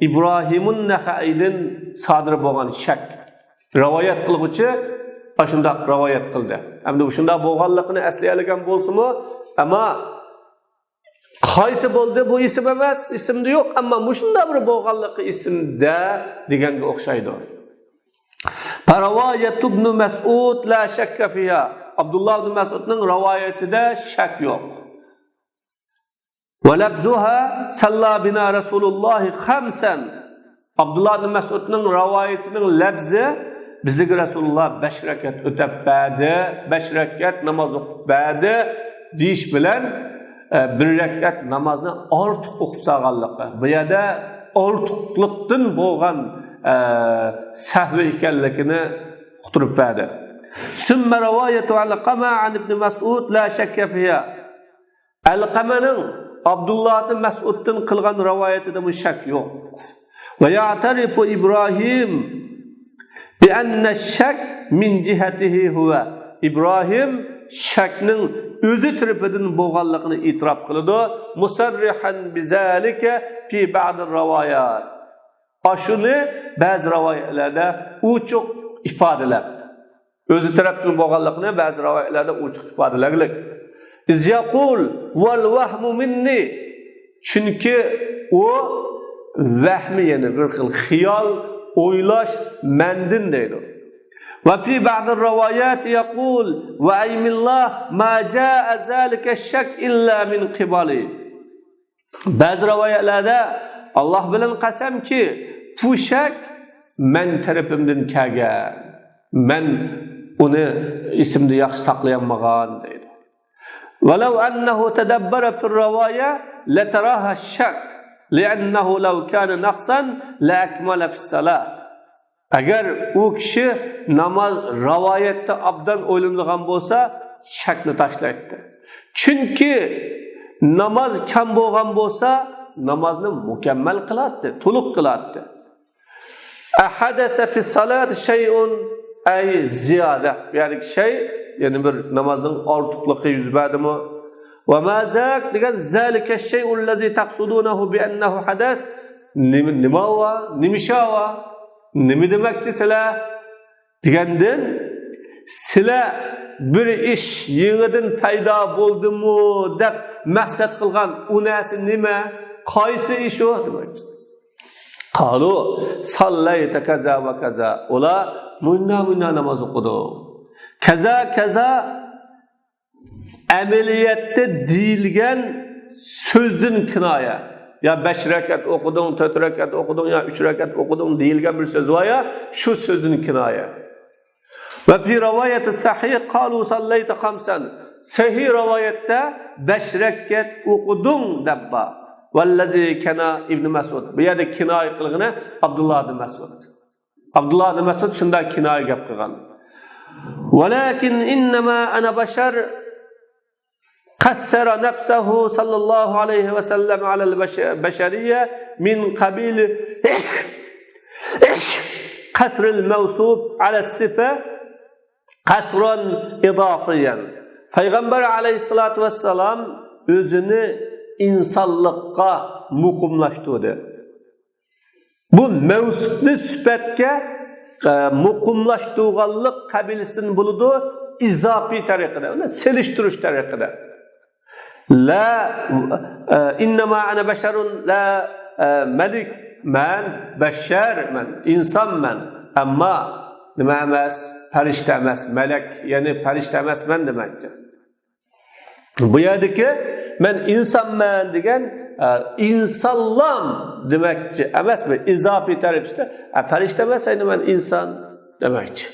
ئىبراھىمۇن نەخەئىدىن سادىر بولغان شەك. رىۋايەت قىلغۇچى ئاشۇنداق رىۋايەت قىلدى. ئەمدى شۇنداق بولغانلىقىنى ئەسلىيەلىگەن بولسىمۇ، ئەمما قايسى بولدى؟ بۇ ئېسىم ئەمەس، ئېسىمدە يوق، ئەمما مۇشۇنداق بىر بولغانلىقى ئېسىمدە دېگەنگە ئوخشايدۇ. فرواية ابن مسعود لا شك فيها. ئابدۇللا ئىبن مەسئۇدنىڭ رىۋايىتىدە شەك يوق. ولفظها صلى بنا رسول الله خمسا. ئابدۇللا ئىبن مەسئۇدنىڭ رىۋايىتىنىڭ لەپزى، بىزگە رەسۇلۇللا بەش رەكەت ئۆتەپ بەردى، بەش رەكەت ناماز ئوقۇپ بەردى دېيىش بىلەن، ئە، بىر رەكەت نامازنى ئارتۇق ئوقۇپ سالغانلىقى، بۇ يەردە ئارتۇقلۇقتىن بولغان، ئە، سەھۋى ئىكەنلىكىنى ئۇقتۇرۇپ بەردى. ثم رواية علقمة عن ابن مسعود لا شك فيها. ئەلقەمەنىڭ ئابدۇللا ئىبن مەسئۇدتىن قىلغان رىۋايىتىدىمۇ شەك يوق. ويعترف إبراهيم بأن الشك من جهته هو. ئىبراھىم شەكنىڭ ئۆزى تەرىپىدىن بولغانلىقىنى ئېتىراپ قىلىدۇ. مصرحا بذلك في بعض الروايات. ئاشۇنى بەزى رىۋايەتلەردە ئوچۇق ئىپادىلەپ، ئۆزى تەرەپتىن بولغانلىقىنى بەزى رىۋايەتلەردە ئوچۇق ئىپادىلەگلىك. إذ يقول والوهم مني. چۈنكى ئۇ ۋەھمى، يەنى بىر خىل خىيال، ئويلاش مەندىن دەيدۇ. وفي بعض الروايات يقول وأيم الله ما جاء ذلك الشك إلا من قبلي. بەزى رىۋايەتلەردە، ئاللا بىلەن قەسەمكى، بۇ شەك مەن تەرىپىمدىن كەلگەن، مەن ئۇنى ئېسىمدە ياخشى ساقلىيالمىغان دەيدۇ. ولو أنه تدبر في الرواية لتراها الشك، لأنه لو كان نقصا لأكمل في الصلاة. ئەگەر ئۇ كىشى ناماز رىۋايەتتە ئابدان ئويلىنىدىغان بولسا، شەكنى تاشلايتتى. چۈنكى ناماز كەم بولغان بولسا، نامازنى مۇكەممەل قىلاتتى، تولۇق قىلاتتى. أحدث في الصلاة شيء أي زيادة. بۇ يەردىكى شەي، يەنى بىر نامازنىڭ ئارتۇقلۇقى يۈز بەردىمۇ؟ وما ذاك دېگەن ذلك الشيء الذي تقصدونه بأنه حدث. نېمە، نېمە ئۇ؟ نېمە ئىش ئۇ؟ نېمە دېمەكچى سىلەر؟ دېگەندىن، سىلەر بىر ئىش يېڭىدىن پەيدا بولدىمۇ دەپ مەقسەت قىلغان ئۇ نەرسە نېمە؟ قايسى ئىش ئۇ؟ دېمەكچى. قالۇ ساللەيتە كەزا ۋە كەزا. ئۇلار مۇنداق، مۇنداق ناماز ئوقۇدۇڭ. كەزا، كەزا ئەمەلىيەتتە دېيىلگەن سۆزدىن كىنايە. يا بەش رەكەت ئوقۇدۇڭ، تۆت رەكەت ئوقۇدۇڭ، يا ئۈچ رەكەت ئوقۇدۇڭ دېيىلگەن بىر سۆز بار يا، شۇ سۆزدىن كىنايە. ۋە في رىۋايەتى سەھىھ قالۇ ساللەيتە خەمسەن. سەھىھ رىۋايەتتە بەش رەكەت ئوقۇدۇڭ دەپ بار. ۋەللەزى كەنا ئىبنى مەسئۇد. بۇ يەردە كىنايە قىلغىنى ئابدۇللا ئىبنى مەسئۇد. ئابدۇللا ئىبنى مەسئۇد شۇنداق كىنايە گەپ قىلغان. ولكن إنما أنا بشر قصر نفسه صلى الله عليه وسلم على البشرية من قبيل قصر الموصوف على الصفة قصرا إضافيا. پەيغەمبەر ئەلەيھىسسالاتۇ ۋەسسالام ئۆزىنى ئىنسانلىققا مۇقىملاشتۇردى. بۇ مەۋسۇپنى سۈپەتكە، ئە، مۇقىملاشتۇرغانلىق قەبىلىسىدىن بولىدۇ، ئىزاپىي تەرىقىدە، ئۇنى سېلىشتۇرۇش تەرىقىدە. لا، ئە، ئىننەما ئەنە بەشەرۇن، لا، ئە، مەلىك، مەن بەشەر، مەن ئىنسانمەن. ئەمما نېمە ئەمەس؟ پەرىشتە ئەمەس، مەلەك، يەنى پەرىشتە ئەمەسمەن دېمەكچى. بۇ يەردىكى مەن ئىنسانمەن دېگەن، ئە، ئىنسانلام دېمەكچى ئەمەس، بۇ ئىزاپىي تەرىپىسىدە، ئە، پەرىشتە ئەمەس، ئەينى مەن ئىنسان دېمەكچى.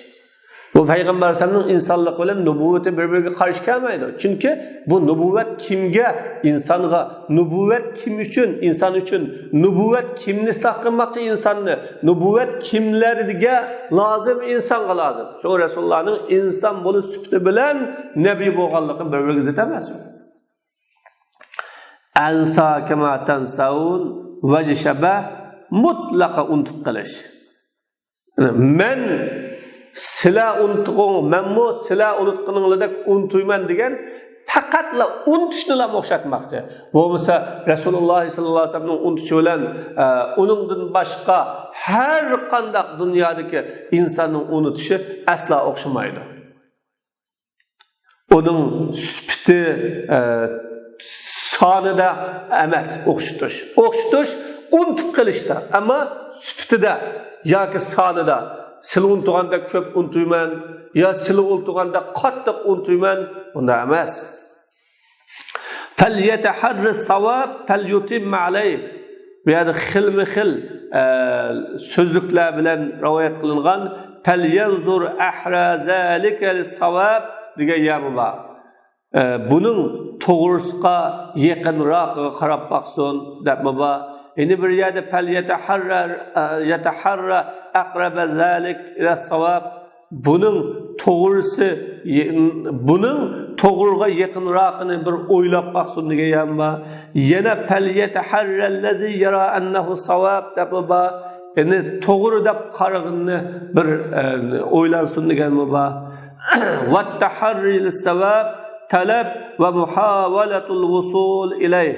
بۇ پەيغەمبەر ئەلەيھىسسالامنىڭ ئىنسانلىقى بىلەن نۇبۇۋۋىتى بىر-بىرىگە قارشى كەلمەيدۇ. چۈنكى بۇ نۇبۇۋۋەت كىمگە؟ ئىنسانغا. نۇبۇۋۋەت كىم ئۈچۈن؟ ئىنسان ئۈچۈن. نۇبۇۋۋەت كىمنى ئىسلاھ قىلماقچى؟ ئىنساننى. نۇبۇۋۋەت كىملەرگە لازىم؟ ئىنسانغا لازىم. شۇڭا رەسۇلۇللانىڭ ئىنسان بولۇش سۈپىتى بىلەن نەبىي بولغانلىقى بىر-بىرىگە زىت ئەمەس. ئەنسا كەما تەنسەۋۇن، ۋەجشەبە، مۇتلەقە ئۇنتۇپ قېلىش. مەن سىلە ئۇنتۇغۇڭ، مەنمۇ سىلە ئۇنتقىنىڭلاردەك ئۇنتۇيمەن دېگەن پەقەتلا ئۇنتۇشنىلا ئوخشاتماقچى. بولمىسا رەسۇلۇللا ساللاللاھۇ ئەلەيھى ۋەسەللەمنىڭ ئۇنتۇشى بىلەن، ئە، ئۇنىڭدىن باشقا ھەر قانداق دۇنيادىكى ئىنساننىڭ ئۇنتۇشى ئەسلا ئوخشىمايدۇ. ئۇنىڭ سۈپىتى، ئە، سانىدا ئەمەس ئوخشىتىش. ئوخشىتىش ئۇنتۇپ قېلىشتا، ئەمما سۈپىتىدە ياكى سانىدا سىلى ئۇنتۇغاندەك كۆپ ئۇنتۇيمەن، يا سىلى ئۇنتۇغاندەك قاتتىق ئۇنتۇيمەن، ئۇنداق ئەمەس. فەليەتەھەررىس ساۋاب فەليۇتىممە ئەلەيھ. بۇ يەردە خىلمۇ خىل، ئە، سۆزلۈكلەر بىلەن رىۋايەت قىلىنغان. فەليەنزۇر ئەھرا زالىكە لىسساۋاب دېگەن يەرمۇ بار. ئە، بۇنىڭ توغرىسىغا يېقىنراقىغا قاراپ باقسۇن دەپمۇ بار. يەنە بىر يەردە فەليەتەھەررە، ئە، يەتەھەررا ئەقرەبە زالىك ئىلەسساۋاب. بۇنىڭ توغرىسى، بۇنىڭ توغرىغا يېقىنراقىنى بىر ئويلاپ باقسۇن دېگەن يەرمۇ بار. يەنە فەليەتەھەررەللەزى يەرا ئەننەھۇ ساۋاب دەپمۇ بار. يەنى توغرا دەپ قارىغىنىنى بىر، ئە، ئويلانسۇن دېگەنمۇ بار. ۋەتتەھەررى لىسساۋاب تەلەب ۋە مۇھاۋەلەتۇل ۋۇسۇل ئىلەيھ.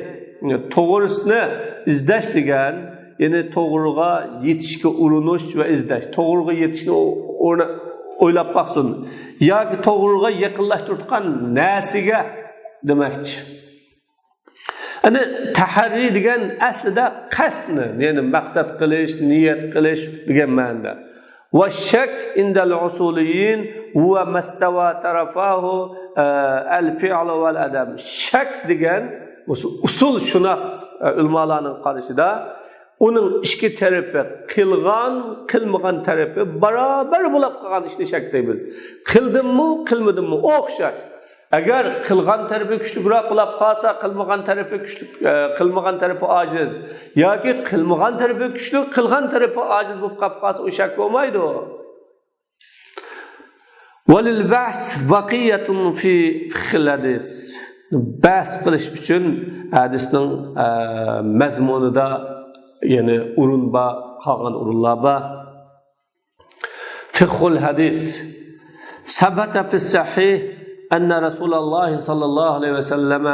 توغرىسىنى ئىزدەش دېگەن، يەنى توغرىغا يېتىشكە ئۇرۇنۇش ۋە ئىزدەش. توغرىغا يېتىشنى ئو-، ئورنا-، ئويلاپ باقسۇن. ياكى توغرىغا يېقىنلاشتۇرۇۋاتقان نەرسىگە دېمەكچى. يەنى تەھەررى دېگەن ئەسلىدە قەستنى، يەنى مەقسەت قىلىش، نىيەت قىلىش دېگەن مەنىدە. ۋەششەك ئىندەل ئۇسۇلىيين ھۇۋە مەستەۋا تەرەفاھۇ، ئە، ئەل فىئلۇ ۋەل ئەدەم. شەك دېگەن ئۇسۇ-، ئۇسۇلشۇناس، ئە، ئۆلىمالارنىڭ قارىشىدا ئۇنىڭ ئىككى تەرىپى، قىلغان، قىلمىغان تەرىپى بارابەر بولاپ قالغان ئىشنى شەك دەيمىز. قىلدىممۇ، قىلمىدىممۇ ئوخشاش. ئەگەر قىلغان تەرىپى كۈچلۈكرەك بولاپ قالسا، قىلمىغان تەرىپى كۈچلۈك، ئە، قىلمىغان تەرىپى ئاجىز. ياكى قىلمىغان تەرىپى كۈچلۈك، قىلغان تەرىپى ئاجىز بولۇپ قاپ قالسا، ئۇ شەك بولمايدۇ. ۋەلىل بەھس بەقىيەتۇن فى فىقھىل ھەدىس. بەھس قىلىش ئۈچۈن ھەدىسنىڭ، ئە، مەزمۇنىدا يەنە ئورۇن بار، قالغان ئورۇنلار بار. فقه الحديث. ثبت في الصحيح أن رسول الله صلى الله عليه وسلم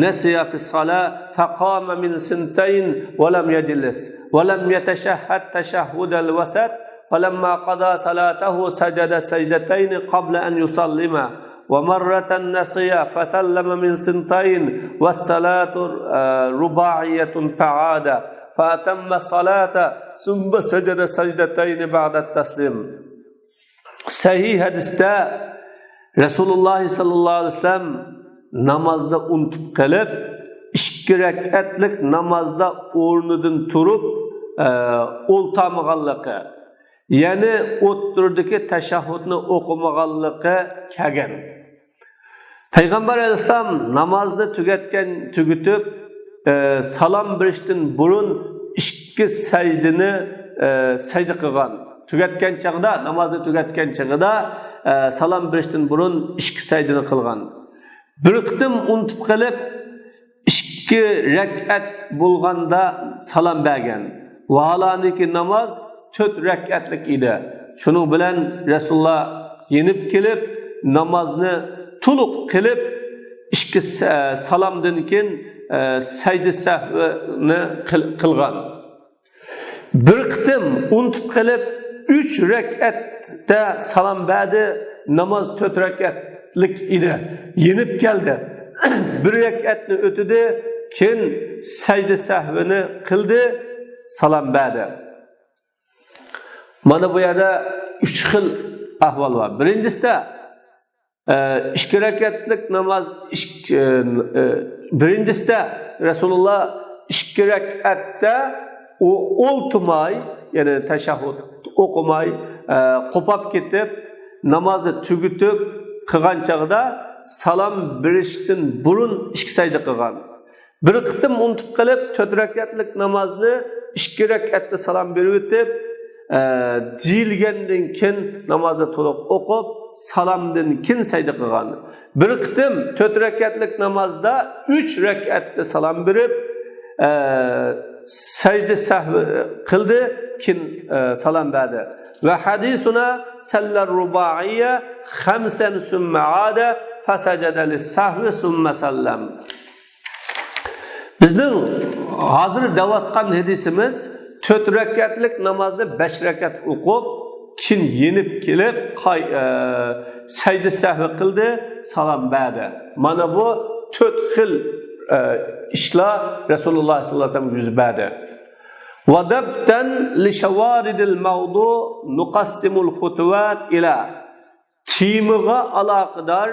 نسي في الصلاة فقام من سنتين ولم يجلس ولم يتشهد تشهد الوسط، فلما قضى صلاته سجد سجدتين قبل أن يسلم، ومرة نسي فسلم من سنتين، والصلاة، آه، رباعية، فعاد فأتم الصلاة ثم سجد سجدتين بعد التسليم. سەھىھ ھەدىستە رەسۇلۇللاھ ساللاللاھۇ ئەلەيھى ۋەسەللەم نامازدا ئۇنتۇپ قېلىپ، ئىككى رەكئەتلىك نامازدا ئورنىدىن تۇرۇپ، ئە، ئولتۇرمىغانلىقى، يەنى ئوتتۇرىدىكى تەشەھھۇدنى ئوقۇمىغانلىقى كەلگەن. پەيغەمبەر ئەلەيھىسسالام نامازنى تۈگەتكەن، تۈگىتىپ، ئە، سالام بېرىشتىن بۇرۇن ئىككى سەجدىنى، ئە، سەجدە قىلغان. تۈگەتكەن چېغىدا، نامازنى تۈگەتكەن چېغىدا، ئە، سالام بېرىشتىن بۇرۇن ئىككى سەجدىنى قىلغان. بىر قېتىم ئۇنتۇپ قېلىپ، ئىككى رەكئەت بولغاندا سالام بەرگەن. ۋاھالەنكى ناماز تۆت رەكئەتلىك ئىدى. شۇنىڭ بىلەن رەسۇلۇللاھ يېنىپ كېلىپ، نامازنى تولۇق قىلىپ، ئىككى سە-، سالامدىن كېيىن، ئە، سەجدە سەھۋىنى قىل-، قىلغان. بىر قېتىم ئۇنتۇپ قېلىپ، ئۈچ رەكئەتتە سالام بەردى، ناماز تۆت رەكئەتلىك ئىدى، يېنىپ كەلدى. بىر رەكئەتنى ئۆتىدى، كېيىن سەجدە سەھۋىنى قىلدى، سالام بەردى. مانا بۇ يەردە ئۈچ خىل ئەھۋال بار. بىرىنچىسىدە، ئە، ئىككى رەكەتلىك ناماز، ئىك-، ئە، ئە، بىرىنچىسىدە رەسۇلۇللا ئىككى رەكەتتە ئۇ ئولتۇرماي، يەنى تەشەھھۇد ئوقۇماي، ئە، قوپاپ كېتىپ، نامازنى تۈگىتىپ قىلغان چاغدا سالام بېرىشتىن بۇرۇن ئىككى سەجدە قىلغان. بىر قېتىم ئۇنتۇپ قېلىپ، تۆت رەكەتلىك نامازنى ئىككى رەكەتتە سالام بېرىۋېتىپ، ئە، دېيىلگەندىن كېيىن نامازنى تولۇق ئوقۇپ، سالامدىن كېيىن سەجدە قىلغان. بىر قېتىم تۆت رەكەتلىك نامازدا ئۈچ رەكەتتە سالام بېرىپ، ئە، سەجدە سەھۋى قىلدى، كېيىن، ئە، سالام بەردى. ۋە ھەدىسۇنا سەللەر رۇبائىيە خەمسەن سۈممە ئادە فەسەجەدە لىسسەھۋى سۈممە سەللەم. بىزنىڭ ھازىر دەۋاتقان ھەدىسىمىز تۆت رەكەتلىك نامازنى بەش رەكەت ئوقۇپ، كېيىن يېنىپ كېلىپ، قاي-، ئە، سەجدە سەھۋى قىلدى، سالام بەردى. مانا بۇ تۆت خىل، ئە، ئىشلار رەسۇلۇللا سەللەللاھۇ ئەلەيھى ۋەسەللەم يۈز بەردى. ۋە دەپتەن لىشەۋارىدىل مەۋدۇ نۇقەسسىمۇل خۇتۇۋات ئىلە تېمىغا ئالاقىدار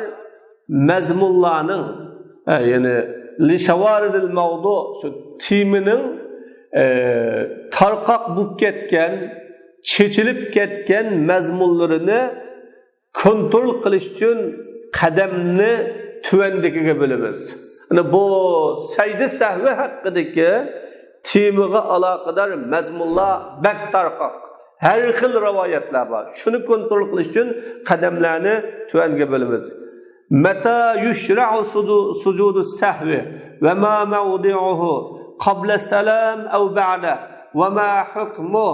مەزمۇنلارنىڭ، ئە، يەنى لىشەۋارىدىل مەۋدۇ، شۇ تېمىنىڭ، ئە، تارقاق بولۇپ كەتكەن، چېچىلىپ كەتكەن مەزمۇنلىرىنى كونترول قىلىش ئۈچۈن قەدەمنى تۆۋەندىكىگە بۆلىمىز. يەنى بۇ سەجدە سەھۋى ھەققىدىكى تېمىغا ئالاقىدار مەزمۇنلار بەك تارقاق. ھەر خىل رىۋايەتلەر بار. شۇنى كونترول قىلىش ئۈچۈن قەدەملەرنى تۆۋەنگە بۆلىمىز. مەتە يۇشرەئۇ سۇدۇ-، سۇجۇدۇ سەھۋى ۋە مە مەۋدىئۇھۇ قابلە سەلام ئەۋ بەئدە ۋە مە ھۇكمۇ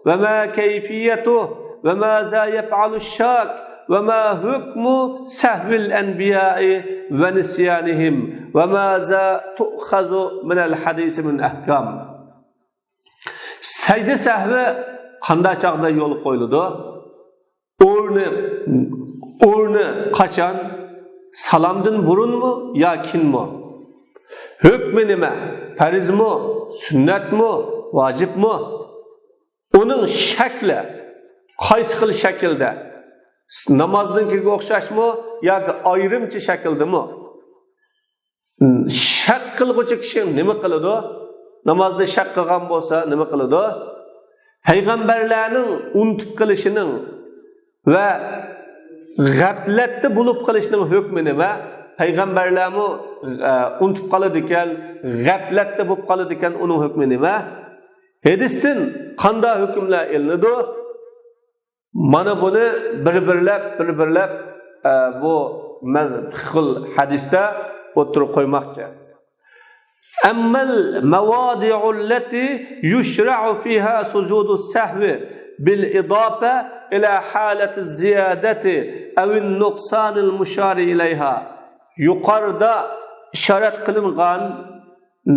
ۋە مە كەيفىيەتۇ ۋە مازا يەپئەلۇ شاك ۋە مە ھۇكمۇ سەھۋىل ئەنبىيائى ۋە نىسيانىھىم ۋە مازا تۇئخەزۇ مىنەل ھەدىسى مىن ئەھكام. سەجدە سەھۋى قانداق چاغدا يولغا قويۇلىدۇ؟ ئورنى، ئورنى قاچان؟ سالامدىن بۇرۇنمۇ يا كېيىنمۇ؟ ھۆكمى نېمە؟ پەرزمۇ؟ سۈننەتمۇ؟ ۋاجىپمۇ؟ ئۇنىڭ شەكلى قايسى خىل شەكىلدە؟ نامازنىڭكىگە ئوخشاشمۇ ياكى ئايرىمچە شەكىلدىمۇ؟ شەك قىلغۇچى كىشى نېمە قىلىدۇ؟ نامازدا شەك قىلغان بولسا نېمە قىلىدۇ؟ پەيغەمبەرلەرنىڭ ئۇنتۇپ قېلىشىنىڭ ۋە غەپلەتتە بولۇپ قېلىشنىڭ ھۆكمى نېمە؟ پەيغەمبەرلەرمۇ، ئە، ئۇنتۇپ قالىدىكەن، غەپلەتتە بولۇپ قالىدىكەن، ئۇنىڭ ھۆكمى نېمە؟ ھەدىستىن قانداق ھۆكۈملەر ئېلىنىدۇ؟ مانا بۇنى بىر-بىرلەپ، بىر-بىرلەپ، ئە، بۇ مەز-، خىل ھەدىستە ئوتتۇرىغا قويماقچى. أما المواضع التي يشرع فيها سجود السهو بالإضافة إلى حالة الزيادة أو النقصان المشار إليها. يۇقىرىدا ئىشارەت قىلىنغان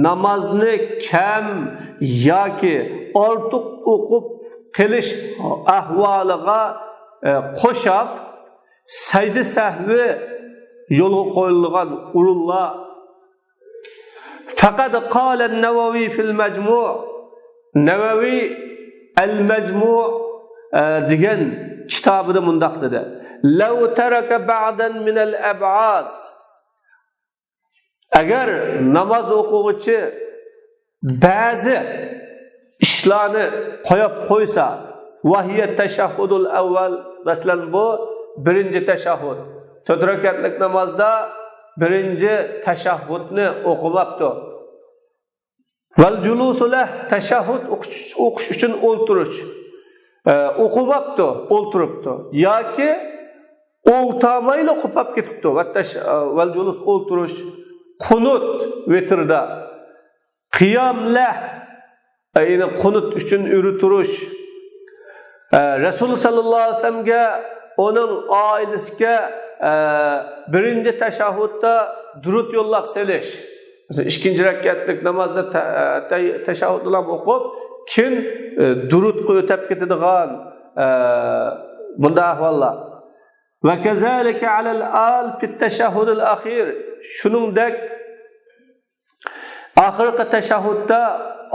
نامازنى كەم ياكى ئارتۇق ئوقۇپ قېلىش ئەھۋالىغا، ئە، قوشاپ، سەجدە سەھۋى يولغا قويۇلغان ئورۇنلار. فقد قال النووي في المجموع، نەۋەۋى ئەل مەجمۇ، ئە، دېگەن كىتابىدا مۇنداق دېدى: لو ترك بعضا من الأبعاض، ئەگەر ناماز ئوقۇغۇچى بەزى ئىشلارنى قويۇپ قويسا، وهي التشهد الأول، مەسىلەن، بۇ بىرىنچى تەشەھھۇد. تۆت رەكەتلىك نامازدا بىرىنچى تەشەھھۇدنى ئوقۇماپتۇ. والجلوس له، تەشەھھۇد ئوقۇش، ئوقۇش ئۈچۈن ئولتۇرۇش. ئە، ئوقۇماپتۇ، ئولتۇرۇپتۇ. ياكى ئولتۇرمايلا قوپاپ كېتىپتۇ. ۋەتتەش-، ئە، ۋەلجۇلۇس ئولتۇرۇش، قۇنۇت ۋىتىردە، قىيام لەھ، ئە، يەنى قۇنۇت ئۈچۈن ئۆرە تۇرۇش. ئە، رەسۇل سەللەللاھۇ ئەلەيھى ۋەسەللەمگە، ئۇنىڭ ئائىلىسىگە، ئە، بىرىنچى تەشەھھۇدتا دۇرۇت يوللاپ سېلىش. مەسىلەن، ئىككىنچى رەكەتلىك نامازدا تە-، تە-، تەشەھھۇدلار ئوقۇپ، كېيىن، ئە، دۇرۇتقا ئۆتۈپ كېتىدىغان، ئە، بۇنداق ئەھۋاللار. ۋە كەزالىكە ئەلەل ئال فىت تەشەھھۇدىل ئەخىر. شۇنىڭدەك ئاخىرقى تەشەھھۇدتا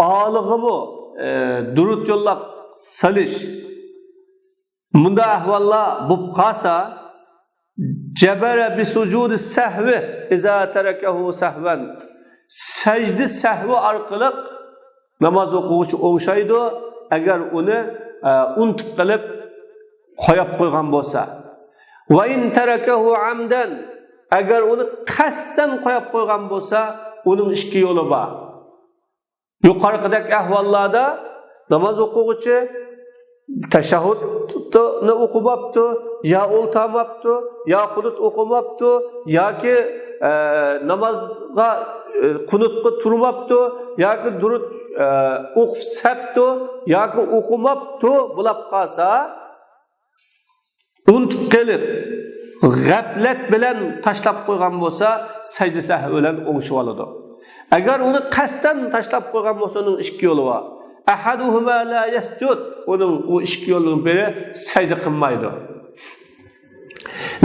ئالىغىمۇ، ئە، دۇرۇت يوللاپ سېلىش. مۇنداق ئەھۋاللار بولۇپ قالسا، جەبەرە بىسۇجۇدى سەھۋى ئىزا تەرەكەھۇ سەھۋەن. سەجدە سەھۋى ئارقىلىق ناماز ئوقۇغۇچى ئوڭشايدۇ، ئەگەر ئۇنى، ئە، ئۇنتۇپ قېلىپ قويۇپ قويغان بولسا. ۋە ئىن تەرەكەھۇ ئەمدەن. ئەگەر ئۇنى قەستەن قويۇپ قويغان بولسا، ئۇنىڭ ئىككى يولى بار. يۇقىرىقىدەك ئەھۋاللاردا ناماز ئوقۇغۇچى تەشەھھۇدنى ئوقۇماپتۇ، يا ئولتۇرماپتۇ، يا قۇنۇت ئوقۇماپتۇ، ياكى، ئە، نامازغا، ئە، قۇنۇتقا تۇرماپتۇ، ياكى دۇرۇت، ئە، ئوقۇپ سەپتۇ، ياكى ئوقۇماپتۇ بولاپ قالسا، ئۇنتۇپ قېلىپ، غەپلەت بىلەن تاشلاپ قويغان بولسا، سەجدە سەھۋى بىلەن ئوڭشىۋالىدۇ. ئەگەر ئۇنى قەستەن تاشلاپ قويغان بولسا، ئۇنىڭ ئىككى يولى بار. ئەھەدۇھۇما لا يەسجۇد. ئۇنىڭ ئۇ ئىككى يولنىڭ بىرى سەجدە قىلمايدۇ.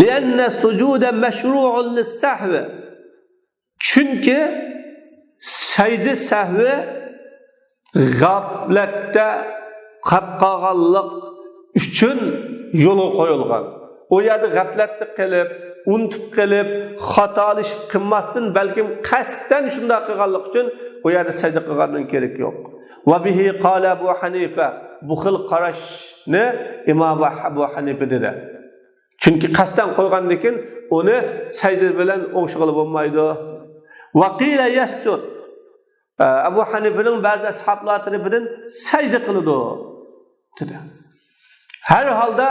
لىئەننە سۇجۇدە مەشرۇئۇن لىسسەھۋى. چۈنكى سەجدە سەھۋى غەپلەتتە قېلىپ قالغانلىق ئۈچۈن يولغا قويۇلغان. ئۇ يەردە غەپلەتتە قېلىپ، ئۇنتۇپ قېلىپ، خاتالىشىپ قىلماستىن، بەلكىم قەستەن شۇنداق قىلغانلىق ئۈچۈن ئۇ يەردە سەجدە قىلغاننىڭ كېرىكى يوق. ۋە بىھى قالە ئەبۇ ھەنىفە. بۇ خىل قاراشنى ئىمام ئەبۇ ھەنىفە دېدى. چۈنكى قەستەن قويغاندىن كېيىن ئۇنى سەجدە بىلەن ئوڭشىغىلى بولمايدۇ. ۋە قىلە يەسجۇد. ئەبۇ ھەنىفىنىڭ بەزى ئەسھابلار تەرىپىدىن سەجدە قىلىدۇ، دېدى. ھەر ھالدا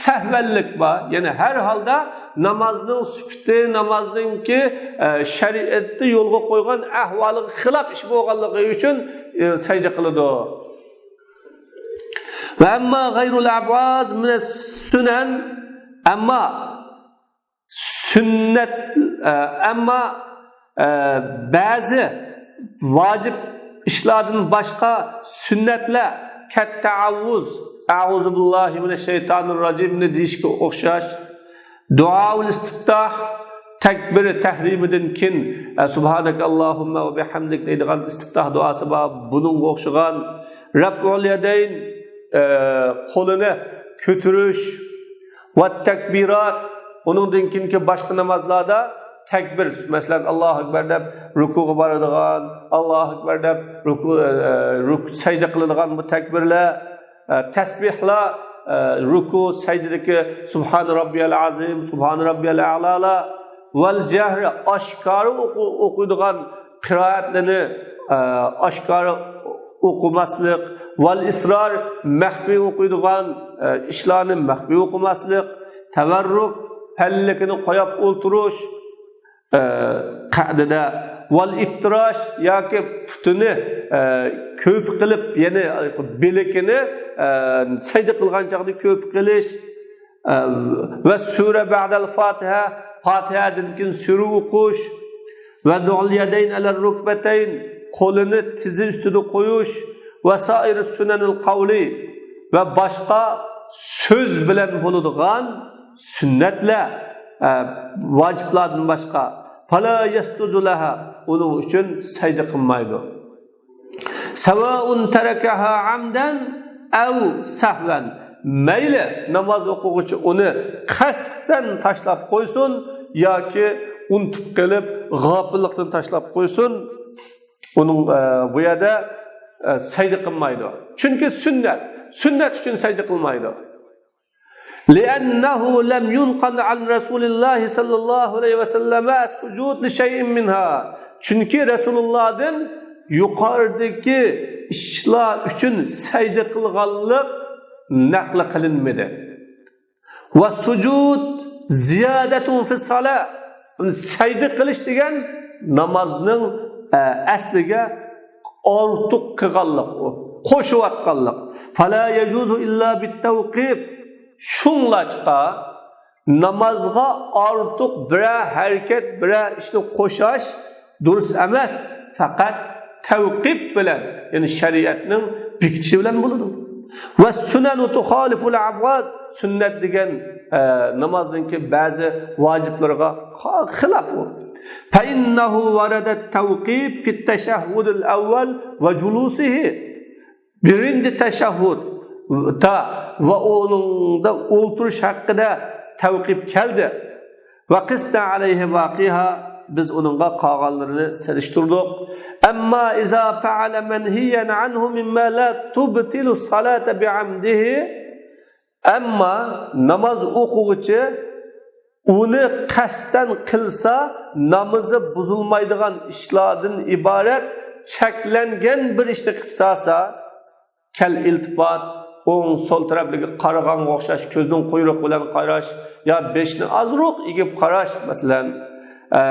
سەھۋەنلىك بار، يەنى ھەر ھالدا نامازنىڭ سۈپىتى، نامازنىڭكى، ئە، شەرىئەتتە يولغا قويغان ئەھۋالىغا خىلاپ ئىش بولغانلىقى ئۈچۈن، ئە، سەجدە قىلىدۇ. ۋە ئەمما غەيرۇل ئەبۋاز مىنەس سۇنەن، ئەمما سۈننەت، ئە، ئەمما، ئە، بەزى ۋاجىپ ئىشلاردىن باشقا سۈننەتلەر، كەتتەئەۋۋۇز، ئەئۇزۇ بىللاھى مىنەششەيتانىر راجىمنى دېيىشكە ئوخشاش، دۇئائۇل ئىستىفتاھ، تەكبىر تەھرىمىدىن كېيىن، ئە، سۇبھانەكەللاھۇممە ۋە بىھەمدىك دەيدىغان ئىستىفتاھ دۇئاسى بار، بۇنىڭغا ئوخشىغان، رەفئۇل يەدەين، ئە، قولىنى كۆتۈرۈش، ۋە تەكبىرات، ئۇنىڭدىن كېيىنكى باشقا نامازلاردا تەكبىر، مەسىلەن، ئاللاھۇ ئەكبەر دەپ رۇكۇغا بارىدىغان، ئاللاھۇ ئەكبەر دەپ رۇكۇ، ئە، رۇكۇ، سەجدە قىلىدىغان بۇ تەكبىرلەر، ئە، تەسبىھلار، ئە، رۇكۇ، سەجدىدىكى سۇبھان رەببىيەل ئەزىم، سۇبھان رەببىيەل ئەلالار، ۋەل جەھر، ئاشكارا ئوقۇ-، ئوقۇيدىغان قىرائەتلىرىنى، ئە، ئاشكارا ئوقۇماسلىق، ۋەل ئىسرار، مەخپىي ئوقۇيدىغان، ئە، ئىشلارنى مەخپىي ئوقۇماسلىق، تەۋەررۇك، پەللىكىنى قويۇپ ئولتۇرۇش، ئە، قەئدىدە، ۋەل ئىپتىراش، ياكى پۇتىنى، ئە، كۆپ قىلىپ، يەنى بىلىكىنى، ئە، سەجدە قىلغان چاغدا كۆپ قىلىش، ئە، ۋە سۈرە بەئدەل فاتىھە، پاتىھەدىن كېيىن سۈرە ئوقۇش، ۋە دۇئل يەدەين ئەلەر رۇكبەتەين، قولىنى تىزى ئۈستىدە قويۇش، ۋە سائىر سۈنەنىل قەۋلى، ۋە باشقا سۆز بىلەن بولىدىغان سۈننەتلەر، ئە، ۋاجىپلاردىن باشقا، پەلا يەسجۇدۇ لەھا، ئۇنىڭ ئۈچۈن سەجدە قىلمايدۇ. سەۋائۇن تەرەكەھا ئەمدەن ئەۋ سەھۋەن. مەيلى، ناماز ئوقۇغۇچى ئۇنى قەستەن تاشلاپ قويسۇن ياكى ئۇنتۇپ قېلىپ، غاپىللىقتىن تاشلاپ قويسۇن، ئۇنىڭ، ئە، بۇ يەردە، ئە، سەجدە قىلمايدۇ. چۈنكى سۈننەت، سۈننەت ئۈچۈن سەجدە قىلمايدۇ. لِئەننەھۇ لەم يۇنقەل ئەن رەسۇلىللاھى سەللەللاھۇ ئەلەيھى ۋەسەللەمە ئەسسۇجۇد لىشەيئىن مىنھا. چۈنكى رەسۇلۇللادىن يۇقىرىدىكى ئىشلار ئۈچۈن سەجدە قىلغانلىق نەقىل قىلىنمىدى. ۋەسسۇجۇد زىيادەتۇن فىسسالا. سەجدە قىلىش دېگەن نامازنىڭ، ئە، ئەسلىگە ئارتۇق قىلغانلىق، ئۇ قوشۇۋاتقانلىق. فەلا يەجۇزۇ ئىللا بىتتەۋقىف. شۇڭلاشقا نامازغا ئارتۇق بىرەر ھەرىكەت، بىرەر ئىشنى قوشاش دۇرۇس ئەمەس، پەقەت تەۋقىپ بىلەن، يەنى شەرىئەتنىڭ بېكىتىشى بىلەن بولىدۇ. ۋە سۇنەنۇ تۇخالىفۇل ئەۋغاز، سۈننەت دېگەن، ئە، نامازنىڭكى بەزى ۋاجىپلىرىغا خا-، خىلاپ ئۇ. فەئىننەھۇ ۋەرەدەت تەۋقىپ فىت تەشەھھۇدىل ئەۋۋەل ۋە جۇلۇسىھى. بىرىنچى تەشەھھۇدتا ۋە ئۇنىڭدا ئولتۇرۇش ھەققىدە تەۋقىپ كەلدى. ۋە قىسنا ئەلەيھى باقىھا، بىز ئۇنىڭغا قالغانلىرىنى سېلىشتۇردۇق. ئەمما ئىزا فەئەلە مەنھىيەن ئەنھۇ مىمما لا تۇبتىلۇ سالاتا بىئەمدىھى، ئەمما ناماز ئوقۇغۇچى ئۇنى قەستەن قىلسا، نامىزى بۇزۇلمايدىغان ئىشلاردىن ئىبارەت چەكلەنگەن بىر ئىشنى قىلىپ سالسا، كەل ئىلتىپات، ئوڭ سول تەرەپلىرىگە قارىغانغا ئوخشاش، كۆزنىڭ قۇيرۇقى بىلەن قاراش، يا بېشىنى ئازراق ئېگىپ قاراش، مەسىلەن، ئە،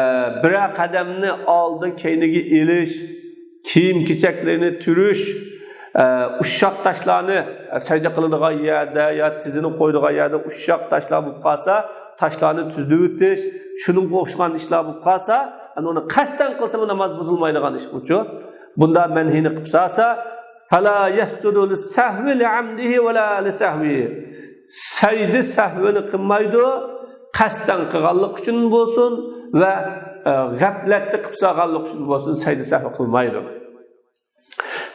بىرەر قەدەمنى ئالدى كەينىگە ئېلىش، كىيىم-كېچەكلىرىنى تۈرۈش، ئە، ئۇششاق تاشلارنى، ئە، سەجدە قىلىدىغان يەردە يا تىزىنى قويىدىغان يەردە ئۇششاق تاشلار بولۇپ قالسا، تاشلارنى تۈزلىۋېتىش، شۇنىڭغا ئوخشىغان ئىشلار بولۇپ قالسا، ئەنە ئۇنى قەستەن قىلسىمۇ ناماز بۇزۇلمايدىغان ئىش بۇچۇ. بۇنداق مەنھىينى قىلىپ سالسا، فلا يسجد للسهو لعمده ولا لسهوه. سەجدە سەھۋىنى قىلمايدۇ، قەستەن قىلغانلىق ئۈچۈن بولسۇن ۋە، ئە، غەپلەتتە قىلىپ سالغانلىق ئۈچۈن بولسۇن، سەجدە سەھۋى قىلمايدۇ.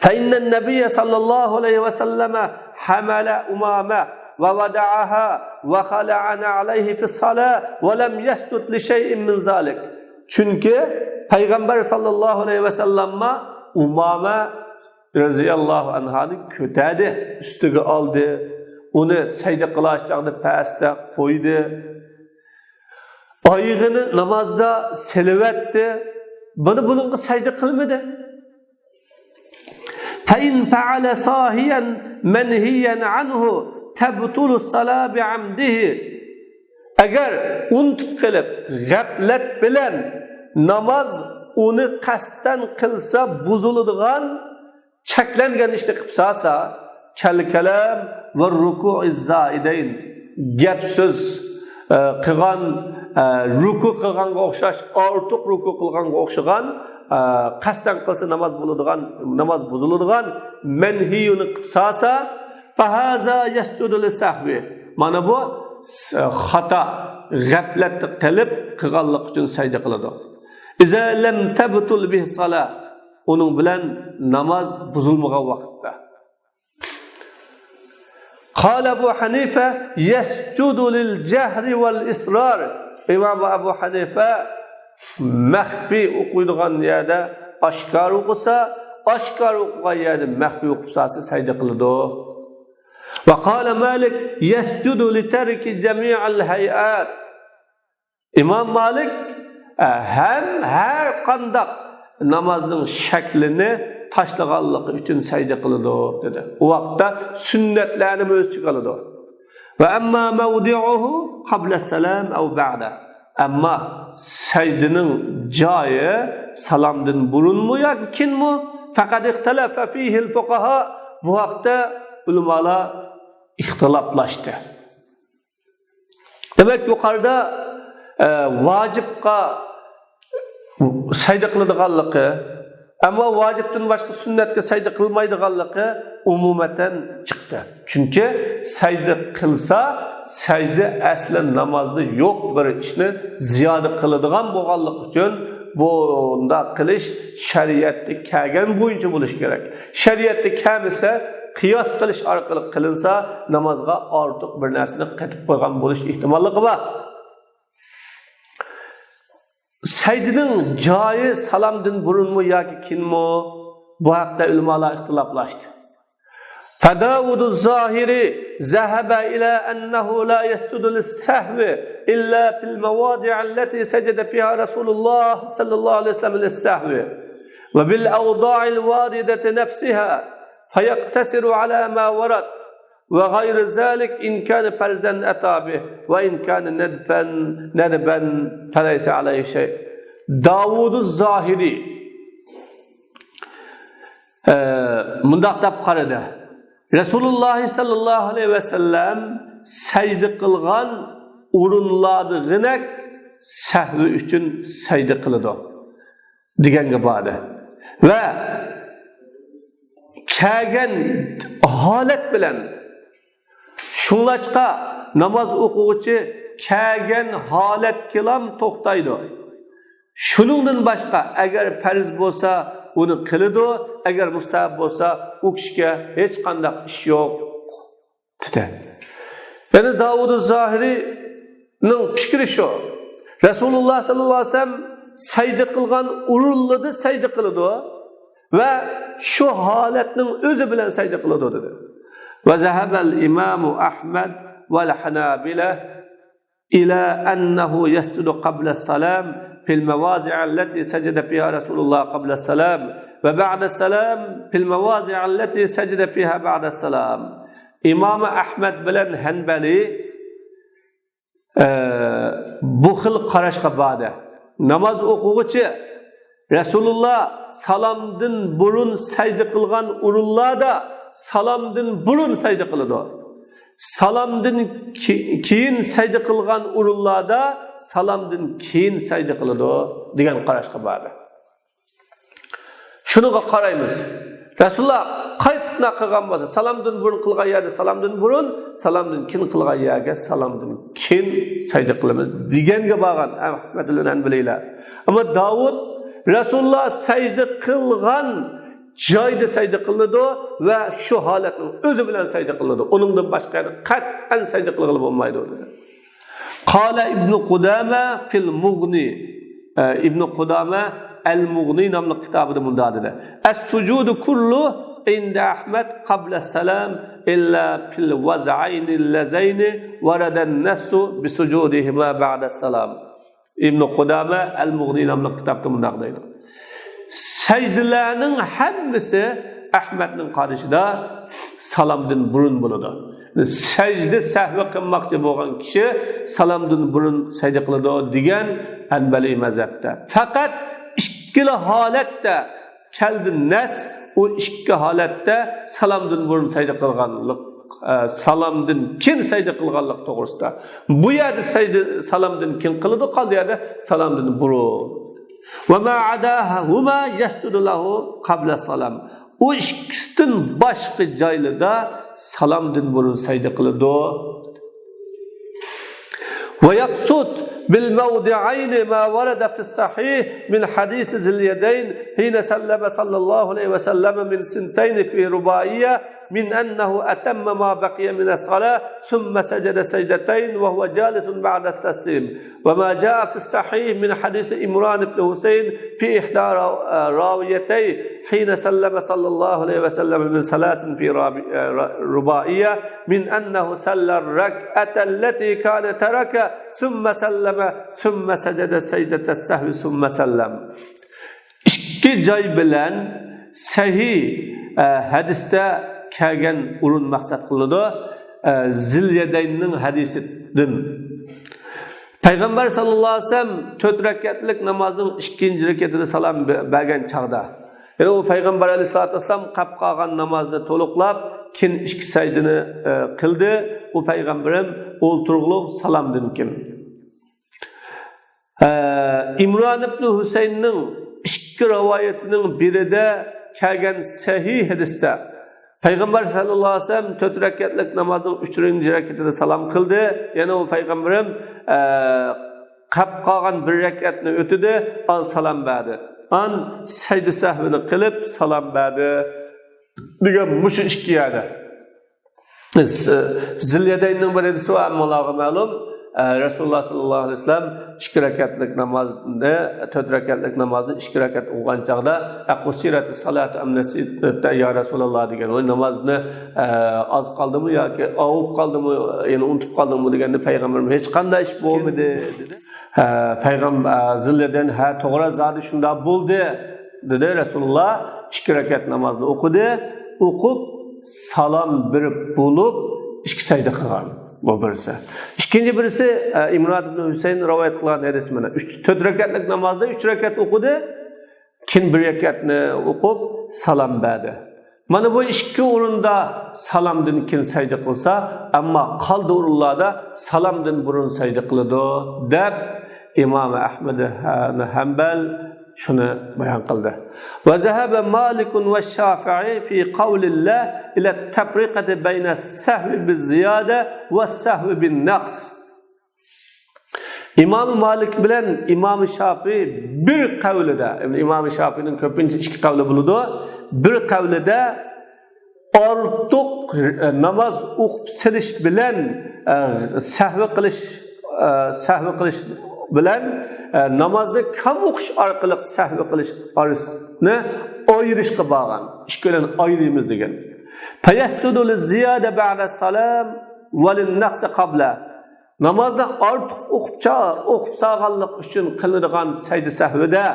فإن النبي صلى الله عليه وسلم حمل أمامة ووضعها وخلعنا عليه في الصلاة ولم يسجد لشيء من ذلك. چۈنكى پەيغەمبەر ساللاللاھۇ ئەلەيھى ۋەسەللەممۇ ئۇمامە رەزىياللاھۇ ئەنھانى كۆتەردى، ئۈستىگە ئالدى، ئۇنى سەجدە قىلار چاغدا پەستە قويدى. ئايىغىنى نامازدا سېلىۋەتتى. بۇنى بۇنىڭغا سەجدە قىلمىدى. فإن فعل ساهيا منهيا عنه تبطل الصلاة بعمده. ئەگەر ئۇنتۇپ قېلىپ، غەپلەت بىلەن ناماز ئۇنى قەستەن قىلسا بۇزۇلىدىغان چەكلەنگەن ئىشنى قىلىپ سالسا، كەلكەلام ۋە رۇكۇئىز زائىدەين، گەپ سۆز، ئە، قىلغان، ئە، رۇكۇ قىلغانغا ئوخشاش، ئارتۇق رۇكۇ قىلغانغا ئوخشىغان، ئە، قەستەن قىلسا ناماز بولىدىغان، ناماز بۇزۇلىدىغان مەنھىينى قىلىپ سالسا، فهذا يسجد للسهو. مانا بۇ س-، خاتا، غەپلەتتە قېلىپ قىلغانلىق ئۈچۈن سەجدە قىلىدۇ. إذا لم تبطل به الصلاة. ئۇنىڭ بىلەن ناماز بۇزۇلمىغان ۋاقىتتا. قال أبو حنيفة يسجد للجهر والإسرار. ئىمام ئەبۇ ھەنىفە مەخپىي ئوقۇيدىغان يەردە ئاشكارا ئوقۇسا، ئاشكارا ئوقۇغان يەردە مەخپىي ئوقۇپ سالسا سەجدە قىلىدۇ. وقال مالك يسجد لترك جميع الهيئات. ئىمام مالىك، ئە، ھەم ھەر قانداق نامازنىڭ شەكلىنى تاشلىغانلىقى ئۈچۈن سەجدە قىلىدۇ، دېدى. ئۇ ۋاقىتتا سۈننەتلەرنىمۇ ئۆز ئىچىگە ئالىدۇ. وأما موضعه قبل السلام أو بعده. ئەمما سەجدىنىڭ جايى سالامدىن بۇرۇنمۇ ياكى كېيىنمۇ؟ فقد اختلف فيه الفقهاء. بۇ ھەقتە ئۆلىمالار ئىختىلاپلاشتى. دېمەك، يۇقىرىدا، ئە، ۋاجىپقا سەجدە قىلىدىغانلىقى، ئەمما ۋاجىپتىن باشقا سۈننەتكە سەجدە قىلمايدىغانلىقى ئومۇمەن چىقتى. چۈنكى سەجدە قىلسا، سەجدە ئەسلى نامازدا يوق بىر ئىشنى زىيادە قىلىدىغان بولغانلىقى ئۈچۈن، بۇنداق قىلىش شەرىئەتتە كەلگەن بويىچە بولۇشى كېرەك. شەرىئەتتە كەلمىسە، قىياس قىلىش ئارقىلىق قىلىنسا، نامازغا ئارتۇق بىر نەرسىنى قېتىپ قويغان بولۇش ئېھتىماللىقى بار. سەجدىنىڭ جايى سالامدىن بۇرۇنمۇ ياكى كېيىنمۇ؟ بۇ ھەقتە ئۆلىمالار ئىختىلاپلاشتى. فداود الظاهري ذهب إلى أنه لا يسجد للسهو إلا في المواضع التي سجد فيها رسول الله صلى الله عليه وسلم للسهو، وبالأوضاع الواردة نفسها، فيقتصر على ما ورد، وغير ذلك إن كان فرضا أتى به، وإن كان ندبا، ندبا فليس عليه شيء. داۋۇد زاھىرى، ئە، مۇنداق دەپ قارىدى. رەسۇلۇللاھ ساللاللاھۇ ئەلەيھى ۋەسەللەم سەجدە قىلغان ئورۇنلاردىغىنەك سەھۋى ئۈچۈن سەجدە قىلىدۇ. دېگەنگە باردى. ۋە كەلگەن ھالەت بىلەن، شۇڭلاشقا ناماز ئوقۇغۇچى كەلگەن ھالەتكىلام توختايدۇ. شۇنىڭدىن باشقا، ئەگەر پەرز بولسا، ئۇنى قىلىدۇ، ئەگەر مۇستەھەب بولسا، ئۇ كىشىگە ھېچقانداق ئىش يوق، دېدى. يەنى داۋۇد زاھىرىنىڭ پىكرى شۇ. رەسۇلۇللا ساللاللاھۇ ئەلەيھى ۋەسەللەم سەجدە قىلغان ئورۇنلىرىدا سەجدە قىلىدۇ ۋە شۇ ھالەتنىڭ ئۆزى بىلەن سەجدە قىلىدۇ، دېدى. وذهب الإمام أحمد والحنابلة إلى أنه يسجد قبل السلام في المواضع التي سجد فيها رسول الله قبل السلام، وبعد السلام في المواضع التي سجد فيها بعد السلام. ئىمامى ئەھمەد بىلەن ھەنبەلى، ئە، بۇ خىل قاراشقا باردى. ناماز ئوقۇغۇچى رەسۇلۇللا سالامدىن بۇرۇن سەجدە قىلغان ئورۇنلاردا سالامدىن بۇرۇن سەجدە قىلىدۇ. سالامدىن كېيىن سەجدە قىلغان ئورۇنلاردا سالامدىن كېيىن سەجدە قىلىدۇ، دېگەن قاراشقا باردى. شۇنىڭغا قارايمىز. رەسۇلۇللا قايسى قىلغان قىلغان بولسا، سالامدىن بۇرۇن قىلغان يەردە سالامدىن بۇرۇن، سالامدىن كېيىن قىلغان يەرگە سالامدىن كېيىن سەجدە قىلىمىز، دېگەنگە بارغان ئەھمەد بىلەن ھەنبەلىيلەر. ئەمما داۋۇد رەسۇلۇللا سەجدە قىلغان جايدا سەجدە قىلىنىدۇ ۋە شۇ ھالەتنىڭ ئۆزى بىلەن سەجدە قىلىنىدۇ. ئۇنىڭدىن باشقا يەردە قەتئەن سەجدە قىلغىلى بولمايدۇ، دېدى. قال ابن قدامة في المغني. ئىبن قۇدامە ئەل مۇغنى ناملىق كىتابىدا مۇنداق دېدى: السجود كله عند أحمد قبل السلام إلا في الوضعين اللذين ورد النص بسجودهما بعد السلام. ئىبن قۇدامە ئەل مۇغنى ناملىق كىتابتا مۇنداق دەيدۇ: سەجدىلەرنىڭ ھەممىسى ئەھمەدنىڭ قارىشىدا سالامدىن بۇرۇن بولىدۇ. سەجدە سەھۋى قىلماقچى بولغان كىشى سالامدىن بۇرۇن سەجدە قىلىدۇ، دېگەن ھەنبەلىي مەزھەپتە. پەقەت ئىككىلا ھالەتتە كەلدى نەس، ئۇ ئىككى ھالەتتە سالامدىن بۇرۇن سەجدە قىلغانلىق، ئە، سالامدىن كېيىن سەجدە قىلغانلىق توغرىسىدا. بۇ يەردە سەجدە سالامدىن كېيىن قىلىدۇ، قالدى يەردە سالامدىن بۇرۇن. وما عداهما يسجد له قبل السلام. ئۇ ئىككىسىدىن باشقا جايلىدا سالامدىن بۇرۇن سەجدە قىلىدۇ. ويقصد بالموضعين ما ورد في الصحيح من حديث ذي اليدين حين سلم صلى الله عليه وسلم من سنتين في رباعية، من أنه أتم ما بقي من الصلاة ثم سجد سجدتين وهو جالس بعد التسليم، وما جاء في الصحيح من حديث عمران بن حسين في إحدى را-، راويتيه حين سلم صلى الله عليه وسلم من ثلاث في رابع-، رباعية، من أنه صلى الركعة التي كان تركها ثم سلم ثم سجد سجدة السهو ثم سلم. ئىككى جاي بىلەن سەھىھ، ئە، ھەدىستە كەلگەن ئورۇن مەقسەت قىلىنىدۇ. ئە، زىليەدەيننىڭ ھەدىسىدىن. پەيغەمبەر ساللاللاھۇ ئەلەيھى ۋەسەللەم تۆت رەكەتلىك نامازنىڭ ئىككىنچى رەكەتىدە سالام بە-، بەرگەن چاغدا، يەنى ئۇ پەيغەمبەر ئەلەيھىسسالاتۇ ۋەسسالام قاپ قالغان نامازنى تولۇقلاپ، كېيىن ئىككى سەجدىنى، ئە، قىلدى. ئۇ پەيغەمبىرىم ئولتۇرغۇلۇق سالامدىن كېيىن. ئە، ئىمران ئىبنى ھۈسەيننىڭ ئىككى رىۋايىتىنىڭ بىرىدە كەلگەن سەھىھ ھەدىستە پەيغەمبەر ساللاللاھۇ ئەلەيھى ۋەسەللەم تۆت رەكەتلىك نامازنىڭ ئۈچىنچى رەكىتىدە سالام قىلدى. يەنە ئۇ پەيغەمبىرىم، ئە، قاپ قالغان بىر رەكەتنى ئۆتىدى، ئان سالام بەردى. ئان سەجدە سەھۋىنى قىلىپ سالام بەردى، دېگەن مۇشۇ ئىككى يەردە. زىليەدەيننىڭ بىر ھەدىسى بار، ھەممىڭلارغا مەلۇم. ئە، رەسۇلۇللا ساللاللاھۇ ئەلەيھى ۋەسەللەم ئىككى رەكەتلىك نامازنى، تۆت رەكەتلىك نامازنى ئىككى رەكەت ئوقۇغان چاغدا، «أقصرت الصلاة أم نسيت؟» دەپتۇ، يا رەسۇلاللا دېگەن. ۋاي، نامازنى، ئە، ئاز قالدىمۇ ياكى ئاۋۇپ قالدىمۇ، يەنى ئۇنتۇپ قالدىڭمۇ دېگەندە، پەيغەمبىرىم ھېچقانداق ئىش بولمىدى، دېدى. ئە، پەيغەم-، ئە، زىليەدەين، ھە، توغرا، زادى شۇنداق بولدى، دېدى رەسۇلۇللا. ئىككى رەكەت نامازنى ئوقۇدى. ئوقۇپ، سالام بېرىپ بولۇپ، ئىككى سەجدە قىلغان. بۇ بىرسى. ئىككىنچى بىرسى، ئە، ئىمران ئىبنى ھۈسەين رىۋايەت قىلغان ھەدىس مانا. ئۈچ، تۆت رەكەتلىك نامازدا ئۈچ رەكەت ئوقۇدى. كېيىن بىر رەكەتنى ئوقۇپ، سالام بەردى. مانا بۇ ئىككى ئورۇندا سالامدىن كېيىن سەجدە قىلسا، ئەمما قالدى ئورۇنلاردا سالامدىن بۇرۇن سەجدە قىلىدۇ، دەپ ئىمام ئەھمەد ھەمبەل شۇنى بايان قىلدى. وذهب مالك والشافعي في قول الله إلى التفرقة بين السهو بالزيادة والسهو بالنقص. ئىمام مالىك بىلەن ئىمام شافىئى بىر قەۋلىدە، يەنى ئىمام شافىئىنىڭ كۆپىنچە ئىككى قەۋلى بولىدۇ، بىر قەۋلىدە ئارتۇق، ئە، ناماز ئوقۇپ سېلىش بىلەن، ئە، سەھۋى قىلىش، ئە، سەھۋى قىلىش بىلەن، ئە، نامازنى كام ئوقۇش ئارقىلىق سەھۋى قىلىش ئارىسىنى ئايرىشقا بارغان. ئىككىلەن ئايرىيمىز دېگەن. فيسجد للزيادة بعد السلام وللنقص قبله. نامازنى ئارتۇق ئوقۇپ چا-، ئوقۇپ سالغانلىق ئۈچۈن قىلىنىدىغان سەجدە سەھۋىدە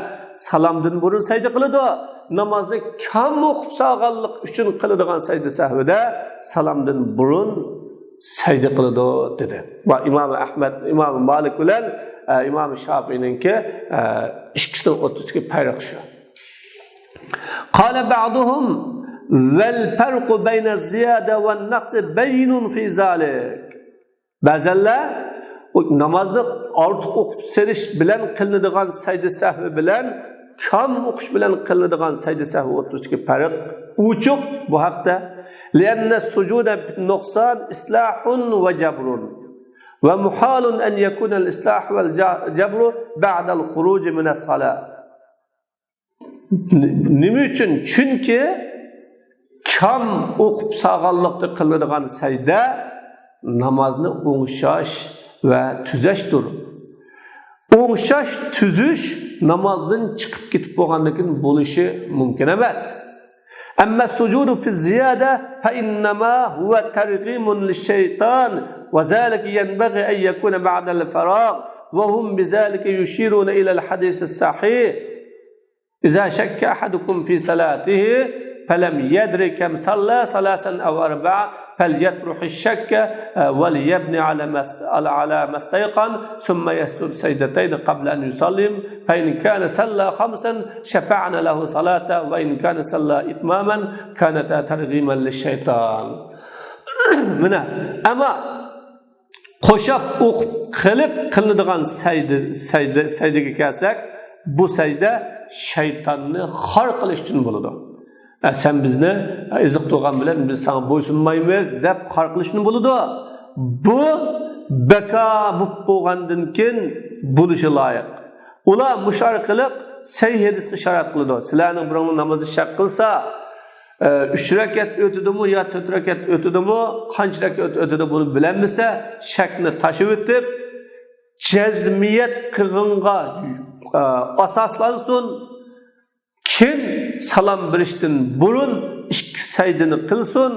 سالامدىن بۇرۇن سەجدە قىلىدۇ. نامازنى كام ئوقۇپ سالغانلىق ئۈچۈن قىلىدىغان سەجدە سەھۋىدە سالامدىن بۇرۇن سەجدە قىلىدۇ، دېدى. ۋە ئىمام ئەھمەد، ئىمام مالىك بىلەن، ئە، ئىمام شافىئىنىڭكى، ئە، ئىككىسىنىڭ ئوتتۇرىسىدىكى پەرق شۇ. قال بعضهم: والفرق بين الزيادة والنقص بين في ذلك. بەزەنلەر ئۇ نامازنى ئارتۇق ئوقۇپ سېلىش بىلەن قىلىنىدىغان سەجدە سەھۋى بىلەن كام ئوقۇش بىلەن قىلىنىدىغان سەجدە سەھۋى ئوتتۇرىسىدىكى پەرق ئوچۇق بۇ ھەقتە. لأن السجود بالنقصان إصلاح وجبر. ومحال أن يكون الإصلاح والجبر بعد الخروج من الصلاة. نېمە ئۈچۈن؟ چۈنكى كام ئوقۇپ سالغانلىقتا قىلىنىدىغان سەجدە نامازنى ئوڭشاش ۋە تۈزەشتۇر. ئوڭشاش، تۈزۈش نامازدىن چىقىپ كېتىپ بولغاندىن كېيىن بولۇشى مۇمكىن ئەمەس. أما السجود في الزيادة فإنما هو ترغيم للشيطان، وذلك ينبغي أن يكون بعد الفراغ، وهم بذلك يشيرون إلى الحديث الصحيح: إذا شك أحدكم في صلاته فلم يدر كم صلى، ثلاثا أو أربعا، فليطرح الشك، آه، وليبن على ما است-، على، على ما استيقن، ثم يسجد سجدتين قبل أن يسلم، فإن كان صلى خمسا شفعنا له صلاته، وإن كان صلى إتماما كانتا ترغيما للشيطان. مانا، ئەمما قوشاپ ئوقۇپ قىلىپ قىلىنىدىغان سەجدە، سەجدە، سەجدىگە كەلسەك، بۇ سەجدە شەيتاننى خار قىلىش ئۈچۈن بولىدۇ. ئە، سەن بىزنى ئېزىقتۇرغان بىلەن بىز ساڭا بويسۇنمايمىز دەپ خار قىلىشتىن بولىدۇ. بۇ بەكا بولۇپ بولغاندىن كېيىن بولۇشى لايىق. ئۇلار مۇشۇ ئارقىلىق سەھىھ ھەدىسكە ئىشارەت قىلىدۇ. سىلەرنىڭ بىرىڭلار نامازدا شەك قىلسا، ئە، ئۈچ رەكەت ئۆتىدىمۇ يا تۆت رەكەت ئۆتىدىمۇ، قانچە رەكەت ئۆتىدۇ بۇنى بىلەلمىسە، شەكنى تاشلىۋېتىپ، جەزمىيەت قىلغىنىغا، ئە، ئاساسلانسۇن. كېيىن سالام بېرىشتىن بۇرۇن ئىككى سەجدىنى قىلسۇن.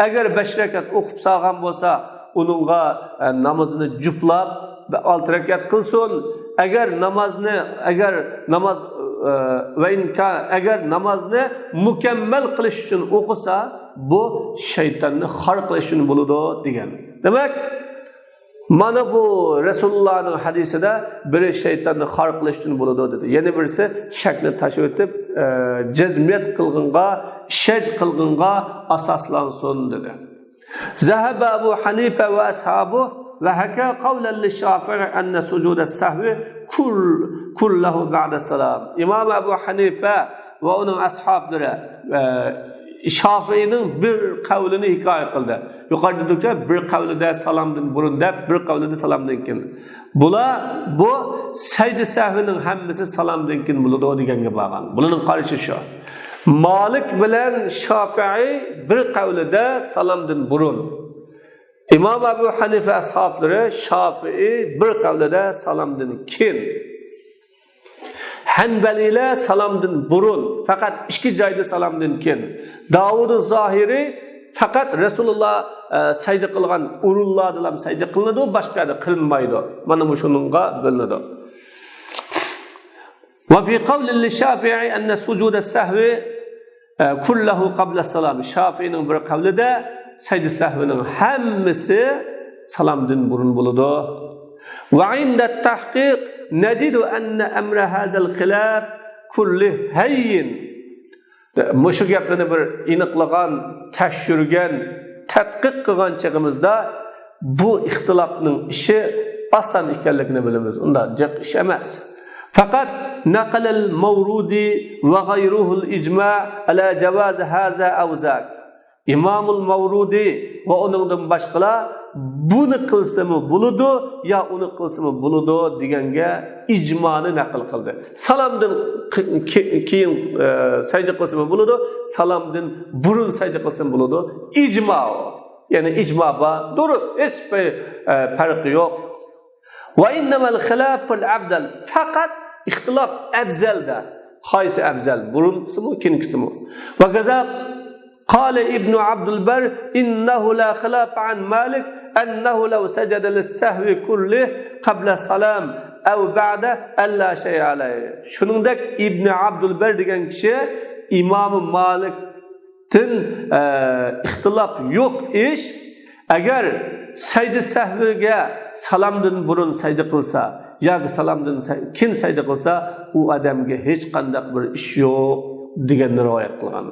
ئەگەر بەش رەكەت ئوقۇپ سالغان بولسا، ئۇنىڭغا، ئە، نامىزىنى جۈپلاپ، بە-، ئالتە رەكەت قىلسۇن. ئەگەر نامازنى، ئەگەر ناماز، ئە، ۋە ئىنكا-، ئەگەر نامازنى مۇكەممەل قىلىش ئۈچۈن ئوقۇسا، بۇ شەيتاننى خار قىلىش ئۈچۈن بولىدۇ، دېگەن. دېمەك، مانا بۇ رەسۇلۇللانىڭ ھەدىسىدە بىرى شەيتاننى خار قىلىش ئۈچۈن بولىدۇ دېدى. يەنە بىرسى شەكنى تاشلىۋېتىپ، ئە، جەزمىيەت قىلغىنغا، ئىشەنچ قىلغىنغا ئاساسلانسۇن دېدى. ذهب أبو حنيفة وأصحابه وحكى قولا للشافعي أن سجود السهو كل-، كله بعد السلام. ئىمام ئەبۇ ھەنىفە ۋە ئۇنىڭ ئەسھابلىرى، ئە، شافىئىنىڭ بىر قەۋلىنى ھېكايە قىلدى. يۇقىرىدا دېدۇق، بىر قەۋلىدە سالامدىن بۇرۇن دەپ، بىر قەۋلىدە سالامدىن كېيىن. بۇلار بۇ سەجدە سەھۋىنىڭ ھەممىسى سالامدىن كېيىن بولىدۇ دېگەنگە بارغان. بۇلارنىڭ قارىشى شۇ. مالىك بىلەن شافىئى بىر قەۋلىدە سالامدىن بۇرۇن. ئىمام ئەبۇ ھەنىفە ئەسھابلىرى، شافىئى بىر قەۋلىدە سالامدىن كېيىن. ھەنبەلىيلەر سالامدىن بۇرۇن، پەقەت ئىككى جايدا سالامدىن كېيىن. داۋۇد زاھىرى پەقەت رەسۇلۇللا، ئە، سەجدە قىلغان ئورۇنلاردىلا سەجدە قىلىنىدۇ، باشقا يەردە قىلىنمايدۇ. مانا مۇشۇنىڭغا بۆلۈنىدۇ. وفي قول للشافعي أن سجود السهو، ئە، كله قبل السلام. شافىئىنىڭ بىر قەۋلىدە سەجدە سەھۋىنىڭ ھەممىسى سالامدىن بۇرۇن بولىدۇ. وعند التحقيق نجد أن أمر هذا الخلاف كله هين. مۇشۇ گەپلەرنى بىر ئېنىقلىغان، تەكشۈرگەن، تەتقىق قىلغان چېغىمىزدا بۇ ئىختىلاپنىڭ ئىشى ئاسان ئىكەنلىكىنى بىلىمىز. ئۇنداق جىق ئىش ئەمەس. فقد نقل الماوردي وغيره الإجماع على جواز هذا أو ذاك. ئىمامۇل ماۋرۇدى ۋە ئۇنىڭدىن باشقىلار بۇنى قىلسىمۇ بولىدۇ يا ئۇنى قىلسىمۇ بولىدۇ دېگەنگە ئىجمانى نەقىل قىلدى. سالامدىن ق-، ك-، كېيىن، ئە، سەجدە قىلسىمۇ بولىدۇ، سالامدىن بۇرۇن سەجدە قىلسىمۇ بولىدۇ. ئىجما ئۇ. يەنى ئىجما بار، دۇرۇس، ھېچ بىر، ئە، پەرقى يوق. وإنما الخلاف في الأفضل. پەقەت ئىختىلاپ ئەۋزەلدە. قايسى ئەۋزەل؟ بۇرۇنقىسىمۇ، كېيىنكىسىمۇ؟ وكذا قال ابن عبد البر: إنه لا خلاف عن مالك أنه لو سجد للسهو كله قبل السلام أو بعده ألا شيء عليه. شۇنىڭدەك ئىبنى ئابدۇلبەر دېگەن كىشى ئىمام مالىك تىن، ئە، ئىختىلاپ يوق ئىش. ئەگەر سەجدە سەھۋىگە سالامدىن بۇرۇن سەجدە قىلسا ياكى سالامدىن سە-، كېيىن سەجدە قىلسا، ئۇ ئادەمگە ھېچقانداق بىر ئىش يوق دېگەننى رىۋايەت قىلغان.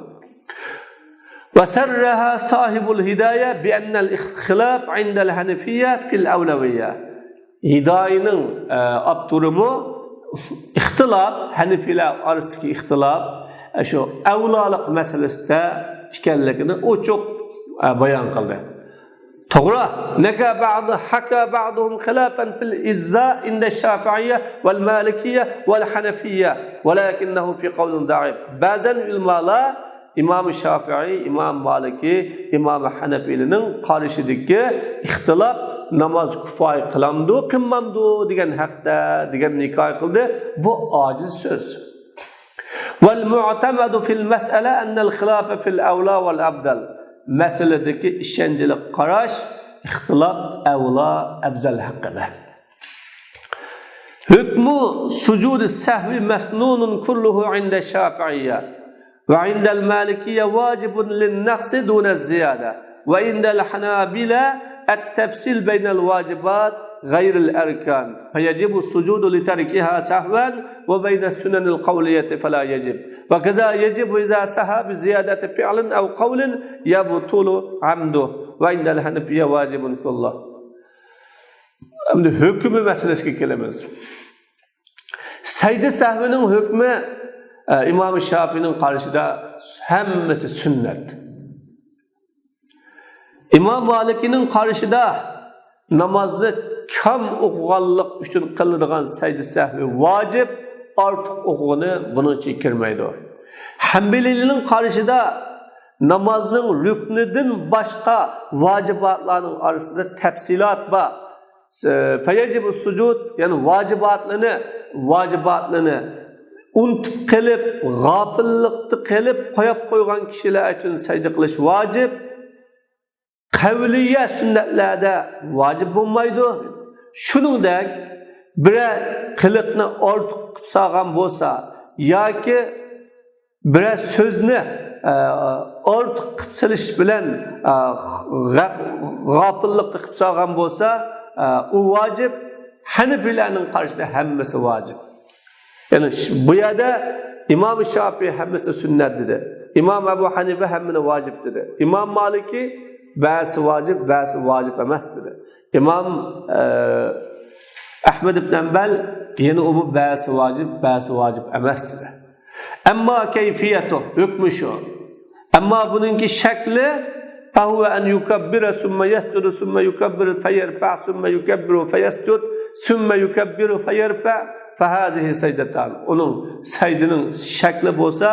وصرح صاحب الهداية بأن الخلاف عند الحنفية في الأولوية. ھىدايىنىڭ، ئە، ئاپتورىمۇ ئىختىلاپ، ھەنىفىيلەر ئارىسىدىكى ئىختىلاپ، ئە، شۇ ئەۋلالىق مەسىلىسىدە ئىكەنلىكىنى ئوچۇق، ئە، بايان قىلدى. توغرا، نەكە بەئدۇ، ھەكە بەئدۇھۇم خىلاپەن فىل ئىجزا ئىندە شافىئىيە ۋەل مالىكىيە ۋەل ھەنەفىيە، ۋەلەكىننەھۇ فى قەۋلىن زەئىف. بەزەن ئۆلىمالار ئىمام شافىئىي، ئىمام مالىكى، ئىمام ھەنەپىيلىنىڭ قارىشىدىكى ئىختىلاپ ناماز كۇپايە قىلامدۇ، قىلمامدۇ دېگەن ھەقتە دېگەننى ھېكايە قىلدى. بۇ ئاجىز سۆز. والمعتمد في المسألة أن الخلاف في الأولى والأفضل. مەسىلىدىكى ئىشەنچلىك قاراش ئىختىلاپ ئەۋلا، ئەۋزەل ھەققىدە. حكم سجود السهو مسنون كله عند الشافعية، وعند المالكية واجب للنقص دون الزيادة، وعند الحنابلة التفصيل بين الواجبات غير الأركان، فيجب السجود لتركها سهوا، وبين السنن القولية فلا يجب، وكذا يجب إذا سها بزيادة فعل أو قول يبطل عمده، وعند الحنفية واجب كله. ئەمدى ھۆكمى مەسىلىسىگە كېلىمىز. سەجدە سەھۋىنىڭ ھۆكمى، ئە، ئىمام شافىئىنىڭ قارىشىدا ھەممىسى سۈننەت. ئىمام مالىكىنىڭ قارىشىدا نامازنى كام ئوقۇغانلىق ئۈچۈن قىلىنىدىغان سەجدە سەھۋى ۋاجىپ، ئارتۇق ئوقۇغىنى بۇنىڭ ئىچىگە كىرمەيدۇ. ھەنبىلىيلىنىڭ قارىشىدا نامازنىڭ رۇكنىدىن باشقا ۋاجىباتلارنىڭ ئارىسىدا تەپسىلات بار. فيجب السجود، يەنى ۋاجىباتلىنى، ۋاجىباتلىنى ئۇنتۇپ قېلىپ، غاپىللىقتا قېلىپ قويۇپ قويغان كىشىلەر ئۈچۈن سەجدە قىلىش ۋاجىپ. قەۋلىيە سۈننەتلەردە ۋاجىپ بولمايدۇ. شۇنىڭدەك بىرەر قىلىقنى ئارتۇق قىلىپ سالغان بولسا ياكى بىرەر سۆزنى، ئە، ئارتۇق قىلىپ سېلىش بىلەن، ئە، غە-، غاپىللىقتا قىلىپ سالغان بولسا، ئە، ئۇ ۋاجىپ. ھەنىپىيلەرنىڭ قارىشىدا ھەممىسى ۋاجىپ. يەنى ش-، بۇ يەردە ئىمام شافىئىي ھەممىسى سۈننەت دېدى. ئىمام ئەبۇ ھەنىپە ھەممىنى ۋاجىپ دېدى. ئىمام مالىكى بەزىسى ۋاجىپ، بەزىسى ۋاجىپ ئەمەس دېدى. ئىمام، ئە، ئەھمەد ئىبن ھەنبەل يەنە ئۇمۇ بەزىسى ۋاجىپ، بەزىسى ۋاجىپ ئەمەس دېدى. ئەمما كەيفىيەتۇ، ھۆكمى شۇ. ئەمما بۇنىڭكى شەكلى، فهو أن يكبر ثم يسجد ثم يكبر فيرفع ثم يكبر فيسجد ثم يكبر فيرفع فهذه سجدتان. ئۇنىڭ سەجدىنىڭ شەكلى بولسا،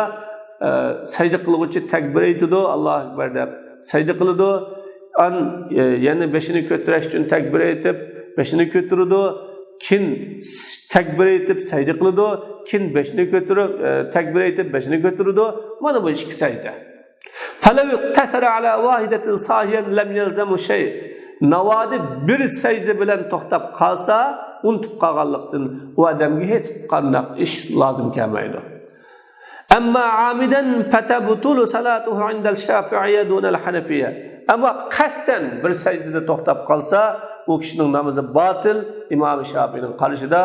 ئە، سەجدە قىلغۇچى تەكبىر ئېيتىدۇ، ئاللاھۇ ئەكبەر دەپ سەجدە قىلىدۇ. ئان-، ئە، يەنە بېشىنى كۆتۈرۈش ئۈچۈن تەكبىر ئېيتىپ، بېشىنى كۆتۈرىدۇ. كېيىن س-، تەكبىر ئېيتىپ سەجدە قىلىدۇ، كېيىن بېشىنى كۆتۈرۈپ، ئە، تەكبىر ئېيتىپ بېشىنى كۆتۈرىدۇ. مانا بۇ ئىككى سەجدە. فلو اقتصر على واحدة ساهيا لم يلزمه شيء. ناۋادا بىر سەجدە بىلەن توختاپ قالسا، ئۇنتۇپ قالغانلىقتىن، ئۇ ئادەمگە ھېچ قانداق ئىش لازىم كەلمەيدۇ. أما عامدا فتبطل صلاته عند الشافعية دون الحنفية. ئەمما قەستەن بىر سەجدىدە توختاپ قالسا، ئۇ كىشىنىڭ نامىزى باتىل، ئىمام شافىئىنىڭ قارىشىدا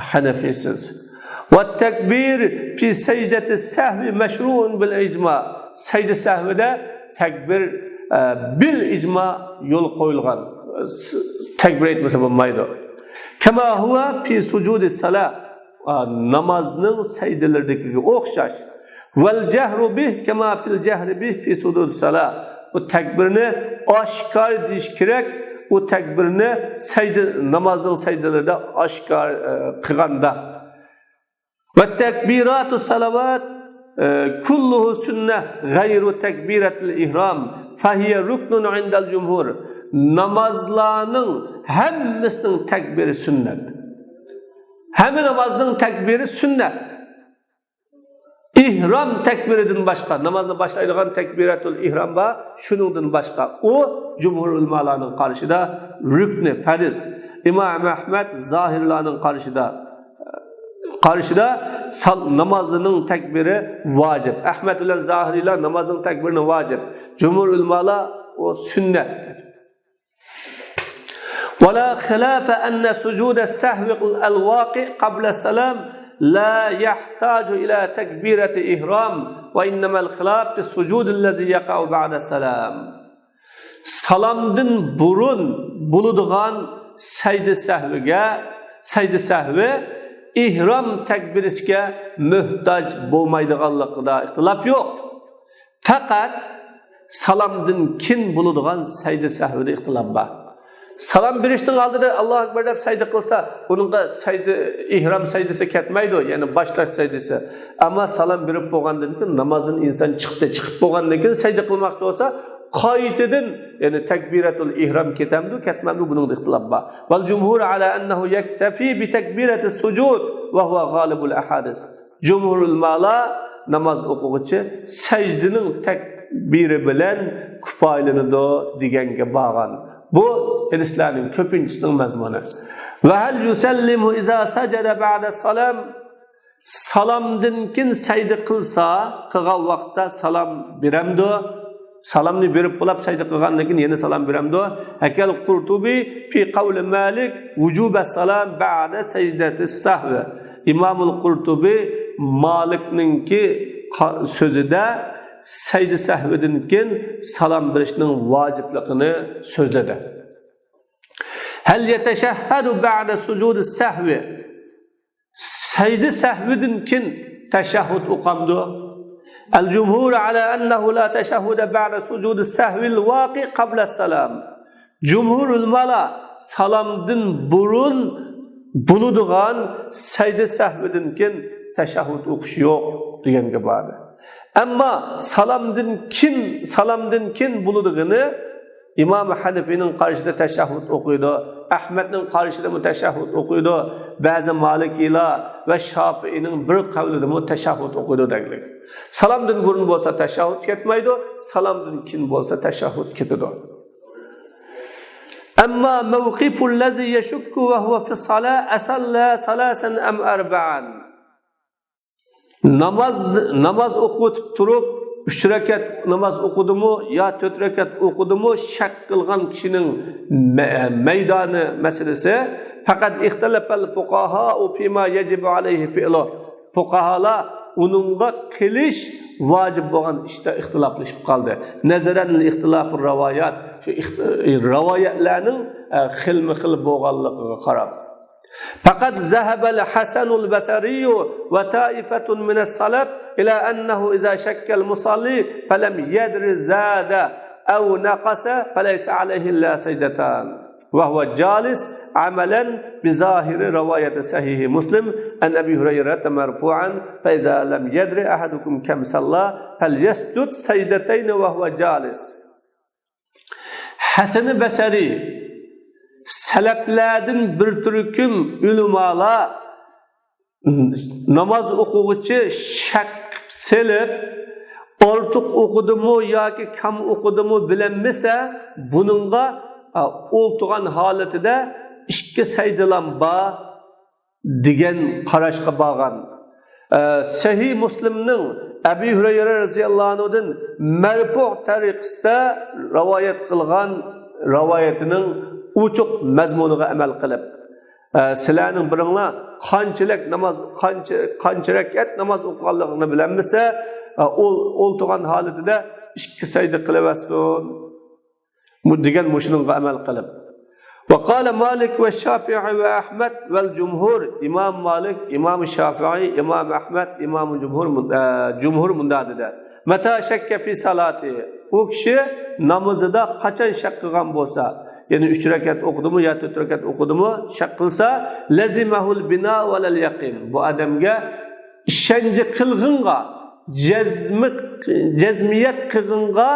ھەنەفىيسىز. والتكبير في سجدة السهو مشروع بالإجماع. سەجدە سەھۋىدە تەكبىر، ئە، بىل ئىجما يول قويۇلغان. تەكبىر ئېيتمىسا بولمايدۇ. كما هو في سجود الصلاة. ئا، نامازنىڭ سەجدىلىرىدىكىگە ئوخشاش. ۋەل جەھرۇ بىھ كەما فىل جەھرى بىھ فى سۇجۇدىس سالا. بۇ تەكبىرنى ئاشكارا دېيىش كېرەك. ئۇ تەكبىرنى سەجدە، نامازنىڭ سەجدىلىرىدە ئاشكارا، ئە، قىلغاندا. ۋە تەكبىراتۇس سالاۋات، ئە، كۇللۇھۇ سۈننە غەيرۇ تەكبىراتىل ئىھرام فەھىيە رۇكنۇن ئىندەل جۇمھۇر. نامازلارنىڭ ھەممىسىنىڭ تەكبىرى سۈننەت. ھەممە نامازنىڭ تەكبىرى سۈننەت. ئېھرام تەكبىرىدىن باشقا، نامازنى باشلايدىغان تەكبىراتۇل ئېھرام بار، شۇنىڭدىن باشقا. ئۇ جۇمھۇر ئۆلىمالارنىڭ قارىشىدا رۈكنى، پەرز. ئىمام ئەھمەد زاھىرلارنىڭ قارىشىدا، قارىشىدا سال-، نامازلىنىڭ تەكبىرى ۋاجىپ. ئەھمەد بىلەن زاھىرىيلار نامازنىڭ تەكبىرىنى ۋاجىپ. جۇمھۇر ئۆلىمالار ئۇ سۈننەت. ولا خلاف أن سجود السهو الواقع قبل السلام لا يحتاج إلى تكبيرة إحرام، وإنما الخلاف في السجود الذي يقع بعد السلام. سالامدىن بۇرۇن بولىدىغان سەجدە سەھۋىگە، سەجدە سەھۋى ئېھرام تەكبىرىسىگە موھتاج بولمايدىغانلىقىدا ئىختىلاپ يوق. پەقەت سالامدىن كېيىن بولىدىغان سەجدە سەھۋىدە ئىختىلاپ بار. سالام بېرىشنىڭ ئالدىدا ئاللاھۇ ئەكبەر دەپ سەجدە قىلسا، ئۇنىڭغا سەجدە، ئېھرام سەجدىسى كەتمەيدۇ، يەنى باشلاش سەجدىسى. ئەمما سالام بېرىپ بولغاندىن كېيىن، نامازدىن ئىنسان چىقتى، چىقىپ بولغاندىن كېيىن سەجدە قىلماقچى بولسا، قايتىدىن، يەنى تەكبىراتۇل ئېھرام كېتەمدۇ، كەتمەمدۇ، بۇنىڭدا ئىختىلاپ بار. والجمهور على أنه يكتفي بتكبيرة السجود وهو غالب الأحاديث. جۇمھۇر ئۆلىمالار ناماز ئوقۇغۇچى سەجدىنىڭ تەكبىرى بىلەن كۇپايىلىنىدۇ دېگەنگە بارغان. بۇ ھەدىسلەرنىڭ كۆپىنچىسىنىڭ مەزمۇنى. وهل يسلم إذا سجد بعد السلام؟ سالامدىن كېيىن سەجدە قىلسا، قىلغان ۋاقىتتا سالام بېرەمدۇ؟ سالامنى بېرىپ بولاپ سەجدە قىلغاندىن كېيىن يەنە سالام بېرەمدۇ؟ ھەكەل قۇرتۇبى في قول مالك وجوب السلام بعد سجدة السهو. ئىمامۇل قۇرتۇبى مالىكنىڭكى قا-، سۆزىدە سەجدە سەھۋىدىن كېيىن سالام بېرىشنىڭ ۋاجىپلىقىنى سۆزلىدى. هل يتشهد بعد سجود السهو؟ سەجدە سەھۋىدىن كېيىن تەشەھھۇد ئوقامدۇ؟ الجمهور على أنه لا تشهد بعد سجود السهو الواقع قبل السلام. جۇمھۇر ئۆلىمالار سالامدىن بۇرۇن بولىدىغان سەجدە سەھۋىدىن كېيىن تەشەھھۇد ئوقۇش يوق دېگەنگە باردى. ئەمما سالامدىن كېيىن، سالامدىن كېيىن بولىدىغىنى ئىمام ھەنىفىنىڭ قارىشىدا تەشەھھۇد ئوقۇيدۇ، ئەھمەدنىڭ قارىشىدىمۇ تەشەھھۇد ئوقۇيدۇ، بەزى مالىكىيلار ۋە شافىئىنىڭ بىر قەۋلىدىمۇ تەشەھھۇد ئوقۇيدۇ دەگلىك. سالامدىن بۇرۇن بولسا تەشەھھۇد كەتمەيدۇ، سالامدىن كېيىن بولسا تەشەھھۇد كېتىدۇ. أما موقف الذي يشك وهو في الصلاة أصلى ثلاثا أم أربعا؟ ناماز، ناماز ئوقۇۋېتىپ تۇرۇپ، ئۈچ رەكەت ناماز ئوقۇدىمۇ يا تۆت رەكەت ئوقۇدىمۇ، شەك قىلغان كىشىنىڭ مە-، مەيدانى مەسىلىسى. فقد اختلف الفقهاء فيما يجب عليه فعله. فۇقاھالار ئۇنىڭغا قىلىش ۋاجىپ بولغان ئىشتا ئىختىلاپلىشىپ قالدى. نظرا لاختلاف الروايات، شۇ ئىخت-، رىۋايەتلەرنىڭ، ئە، خىلمۇ خىل بولغانلىقىغا قاراپ. فقد ذهب الحسن البصري وطائفة من السلف إلى أنه إذا شك المصلي فلم يدر زاد أو نقص فليس عليه إلا سجدتان وهو جالس، عملا بظاهر رواية صحيح مسلم عن أبي هريرة مرفوعا: فإذا لم يدر أحدكم كم صلى فليسجد سجدتين وهو جالس. ھەسەن بەسرى، سەلەپلەردىن بىر تۈركۈم ئۆلىمالار ناماز ئوقۇغۇچى شەك سېلىپ، ئارتۇق ئوقۇدىمۇ ياكى كام ئوقۇدىمۇ بىلەلمىسە، بۇنىڭغا، ئا، ئولتۇرغان ھالىتىدە ئىككى سەجدىلام بار دېگەن قاراشقا بارغان. ئە، سەھىھ مۇسلىمنىڭ ئەبى ھۇرەيرە رەزىياللاھۇ ئەنھۇدىن مەرپۇ تەرىقىسىدە رىۋايەت قىلغان رىۋايىتىنىڭ ئوچۇق مەزمۇنىغا ئەمەل قىلىپ، ئە، سىلەرنىڭ بىرىڭلار قانچىلىك ناماز، قانچە، قانچە رەكەت ناماز ئوقۇغانلىقىنى بىلەلمىسە، ئە، ئول-، ئولتۇرغان ھالىتىدە ئىككى سەجدە قىلىۋەرسۇن. مۇ-، دېگەن مۇشۇنىڭغا ئەمەل قىلىپ. وقال مالك والشافعي وأحمد والجمهور. ئىمام مالىك، ئىمام شافىئى، ئىمام ئەھمەد، ئىمام جۇمھۇر مۇن-، ئە، جۇمھۇر مۇنداق دېدى: متى شك في صلاته. ئۇ كىشى نامىزىدا قاچان شەك قىلغان بولسا، يەنى ئۈچ رەكەت ئوقۇدىمۇ يا تۆت رەكەت ئوقۇدىمۇ، شەك قىلسا، لزمه البناء ولا اليقين. بۇ ئادەمگە ئىشەنچ قىلغىنغا، جەزمى-، جەزمىيەت قىلغىنغا،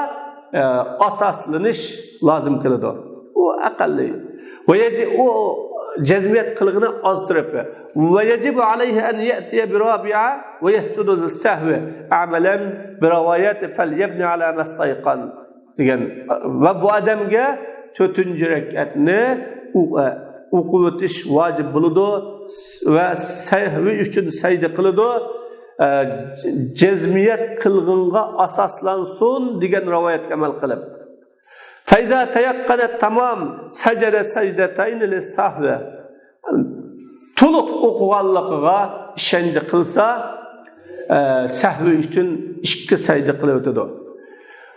ئە، ئاساسلىنىش لازىم كېلىدۇ. ئۇ ئەقەللىي. ۋە يەجى-، ئۇ جەزمىيەت قىلغىنى ئاز تەرىپى. ويجب عليه أن يأتي برابعة ويسجد للسهو عملا برواية فليبن على ما استيقن دېگەن. ۋە بۇ ئادەمگە تۆتىنچى رەكەتنى ئو-، ئە، ئوقۇۋېتىش ۋاجىپ بولىدۇ ۋە سەھۋى ئۈچۈن سەجدە قىلىدۇ. ئە، جەزمىيەت قىلغىنغا ئاساسلانسۇن دېگەن رىۋايەتكە ئەمەل قىلىپ. فإذا تيقن التمام سجد سجدتين للسهو. تولۇق ئوقۇغانلىقىغا ئىشەنچ قىلسا، ئە، سەھۋى ئۈچۈن ئىككى سەجدە قىلىۋېتىدۇ.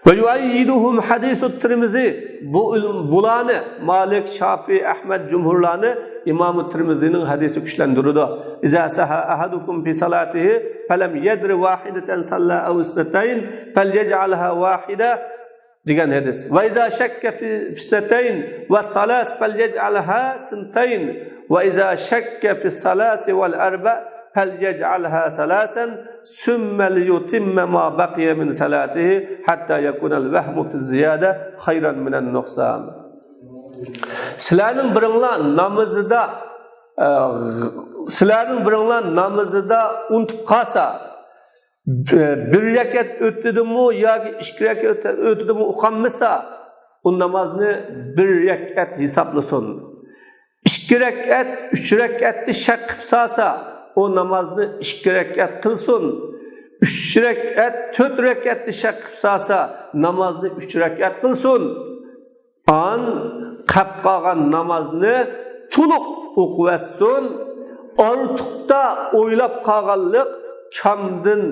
ويؤيدهم حديث الترمذي. بۇ ئىلم-، بۇلارنى، مالىك، شافىئى، ئەھمەد، جۇمھۇرلارنى ئىمام تىرمىزىنىڭ ھەدىسى كۈچلەندۈرىدۇ. إذا سهى أحدكم في صلاته فلم يدر واحدة صلى أو اثنتين فليجعلها واحدة دېگەن ھەدىس. وإذا شك في اثنتين وثلاث فليجعلها ثنتين، وإذا شك في الثلاث والأربع فليجعلها ثلاثا، ثم ليتم ما بقي من صلاته حتى يكون الوهم في الزيادة خيرا من النقصان. سىلەرنىڭ بىرىڭلار نامىزىدا، ئە، سىلەرنىڭ بىرىڭلار نامىزىدا ئۇنتۇپ قالسا، بىر رەكەت ئۆتتىدىمۇ ياكى ئىككى رەكەت ئۆتتىدىمۇ ئۇقالمىسا، ئۇ نامازنى بىر رەكەت ھېسابلىسۇن. ئىككى رەكەت، ئۈچ رەكەتتە شەك قىلىپ سالسا، ئۇ نامازنى ئىككى رەكەت قىلسۇن. ئۈچ رەكەت، تۆت رەكەتتە شەك قىلىپ سالسا، نامازنى ئۈچ رەكەت قىلسۇن. ئان قەپ قالغان نامازنى تولۇق ئوقۇۋەتسۇن. ئارتۇقتا ئويلاپ قالغانلىق كامدىن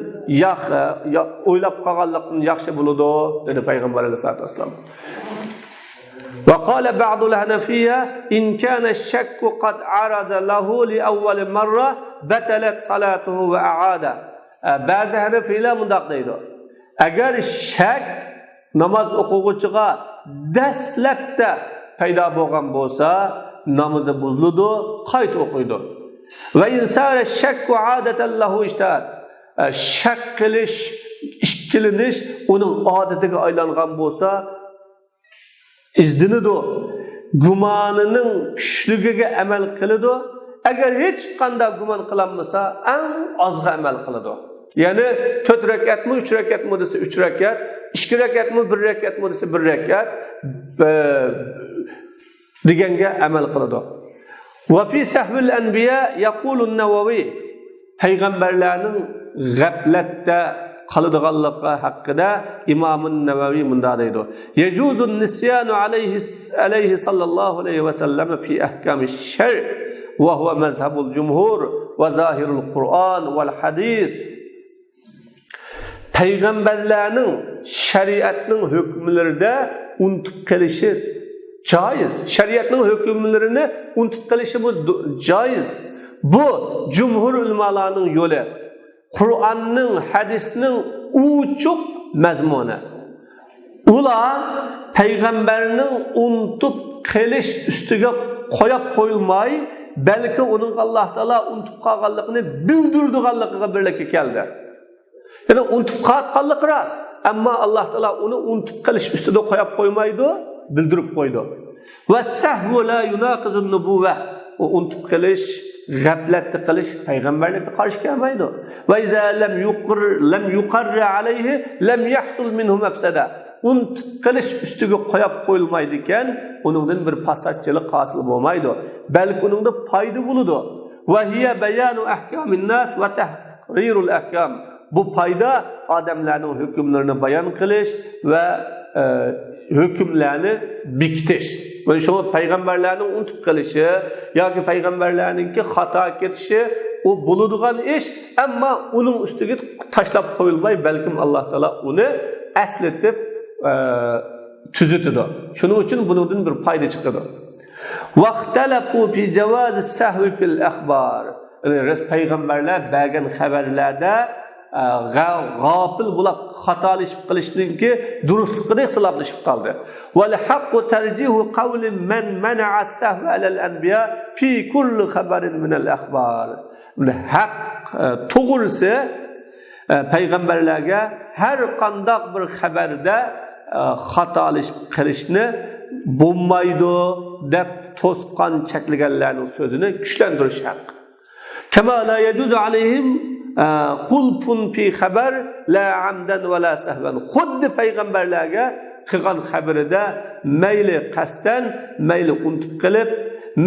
ياخ-، يا-، ئويلاپ قالغانلىقتىن ياخشى بولىدۇ، دېدى پەيغەمبەر ئەلەيھىسسالاتۇ ۋەسسالام. وقال بعض الحنفية: إن كان الشك قد عرض له لأول مرة بطلت صلاته وأعاد. ئە، بەزى ھەنەفىيلەر مۇنداق دەيدۇ: ئەگەر شەك ناماز ئوقۇغۇچىغا دەسلەپتە پەيدا بولغان بولسا، نامىزى بۇزۇلىدۇ، قايتا ئوقۇيدۇ. وإن صار الشك عادة له اجتهد. ئە، شەك قىلىش، ئىككىلىنىش ئۇنىڭ ئادىتىگە ئايلانغان بولسا، ئىزدىنىدۇ. گۇمانىنىڭ كۈچلۈكىگە ئەمەل قىلىدۇ. ئەگەر ھېچقانداق گۇمان قىلالمىسا، ئەڭ ئازغا ئەمەل قىلىدۇ. يەنى تۆت رەكەتمۇ، ئۈچ رەكەتمۇ دېسە، ئۈچ رەكەت، ئىككى رەكەتمۇ، بىر رەكەتمۇ دېسە، بىر رەكەت، ئە، دېگەنگە ئەمەل قىلىدۇ. وفي سهو الأنبياء يقول النووي. پەيغەمبەرلەرنىڭ غەپلەتتە قالىدىغانلىقى ھەققىدە ئىمام نەۋەۋى مۇنداق دەيدۇ: يجوز النسيان عليه، عليه صلى الله عليه وسلم في أحكام الشرع، وهو مذهب الجمهور وظاهر القرآن والحديث. پەيغەمبەرلەرنىڭ شەرىئەتنىڭ ھۆكۈملىرىدە ئۇنتۇپ قېلىشى جايىز. شەرىئەتنىڭ ھۆكۈملىرىنى ئۇنتۇپ قېلىشىمۇ دۇ-، جايىز. بۇ جۇمھۇر ئۆلىمالارنىڭ يولى. قۇرئاننىڭ، ھەدىسنىڭ ئوچۇق مەزمۇنى. ئۇلار پەيغەمبەرنىڭ ئۇنتۇپ قېلىش ئۈستىگە قويۇپ قويۇلماي، بەلكى ئۇنىڭغا ئاللاھ تائالا ئۇنتۇپ قالغانلىقىنى بىلدۈرىدىغانلىقىغا بىرلىككە كەلدى. يەنى ئۇنتۇپ قالغانلىقى راست، ئەمما ئاللاھ تائالا ئۇنى ئۇنتۇپ قېلىش ئۈستىدە قويۇپ قويمايدۇ، بىلدۈرۈپ قويدى. والسهو لا يناقض النبوة. ئۇ ئۇنتۇپ قېلىش، غەپلەتتە قېلىش پەيغەمبەرلىككە قارشى كەلمەيدۇ. وإذا لم يقر، لم يقر عليه لم يحصل منه مفسدة. ئۇنتۇپ قېلىش ئۈستىگە قويۇپ قويۇلمايدىكەن، ئۇنىڭدىن بىر پاساتچىلىق ھاسىل بولمايدۇ، بەلكى ئۇنىڭدا پايدا بولىدۇ. وهي بيان أحكام الناس وتحرير الأحكام. بۇ پايدا ئادەملەرنىڭ ھۆكۈملىرىنى بايان قىلىش ۋە، ئە، ھۆكۈملەرنى بېكىتىش. مانا شۇڭا پەيغەمبەرلەرنىڭ ئۇنتۇپ قېلىشى ياكى پەيغەمبەرلەرنىڭكى خاتا كېتىشى، ئۇ بولىدىغان ئىش، ئەمما ئۇنىڭ ئۈستىگە تاشلاپ قويۇلماي، بەلكىم ئاللاھ تائالا ئۇنى ئەسلىتىپ، ئە، تۈزىتىدۇ. شۇنىڭ ئۈچۈن بۇنىڭدىن بىر پايدا چىقىدۇ. واختلفوا في جواز السهو في الأخبار. يەنى رەس-، پەيغەمبەرلەر بەرگەن خەۋەرلەردە، ئە، غە-، غاپىل بولاپ خاتالىشىپ قېلىشنىڭكى دۇرۇسلۇقىدا ئىختىلاپلىشىپ قالدى. والحق ترجيح قول من منع السهو على الأنبياء في كل خبر من الأخبار. ھەق، ئە، توغرىسى، ئە، پەيغەمبەرلەرگە ھەر قانداق بىر خەۋەردە، ئە، خاتالىشىپ قېلىشنى بولمايدۇ دەپ توسقان چەكلىگەنلەرنىڭ سۆزىنى كۈچلەندۈرۈش ھەق. كما لا يجوز عليهم، ئە، خلف في خبر لا عمدا ولا سهوا. خۇددى پەيغەمبەرلەرگە قىلغان خەۋىرىدە مەيلى قەستەن، مەيلى ئۇنتۇپ قېلىپ،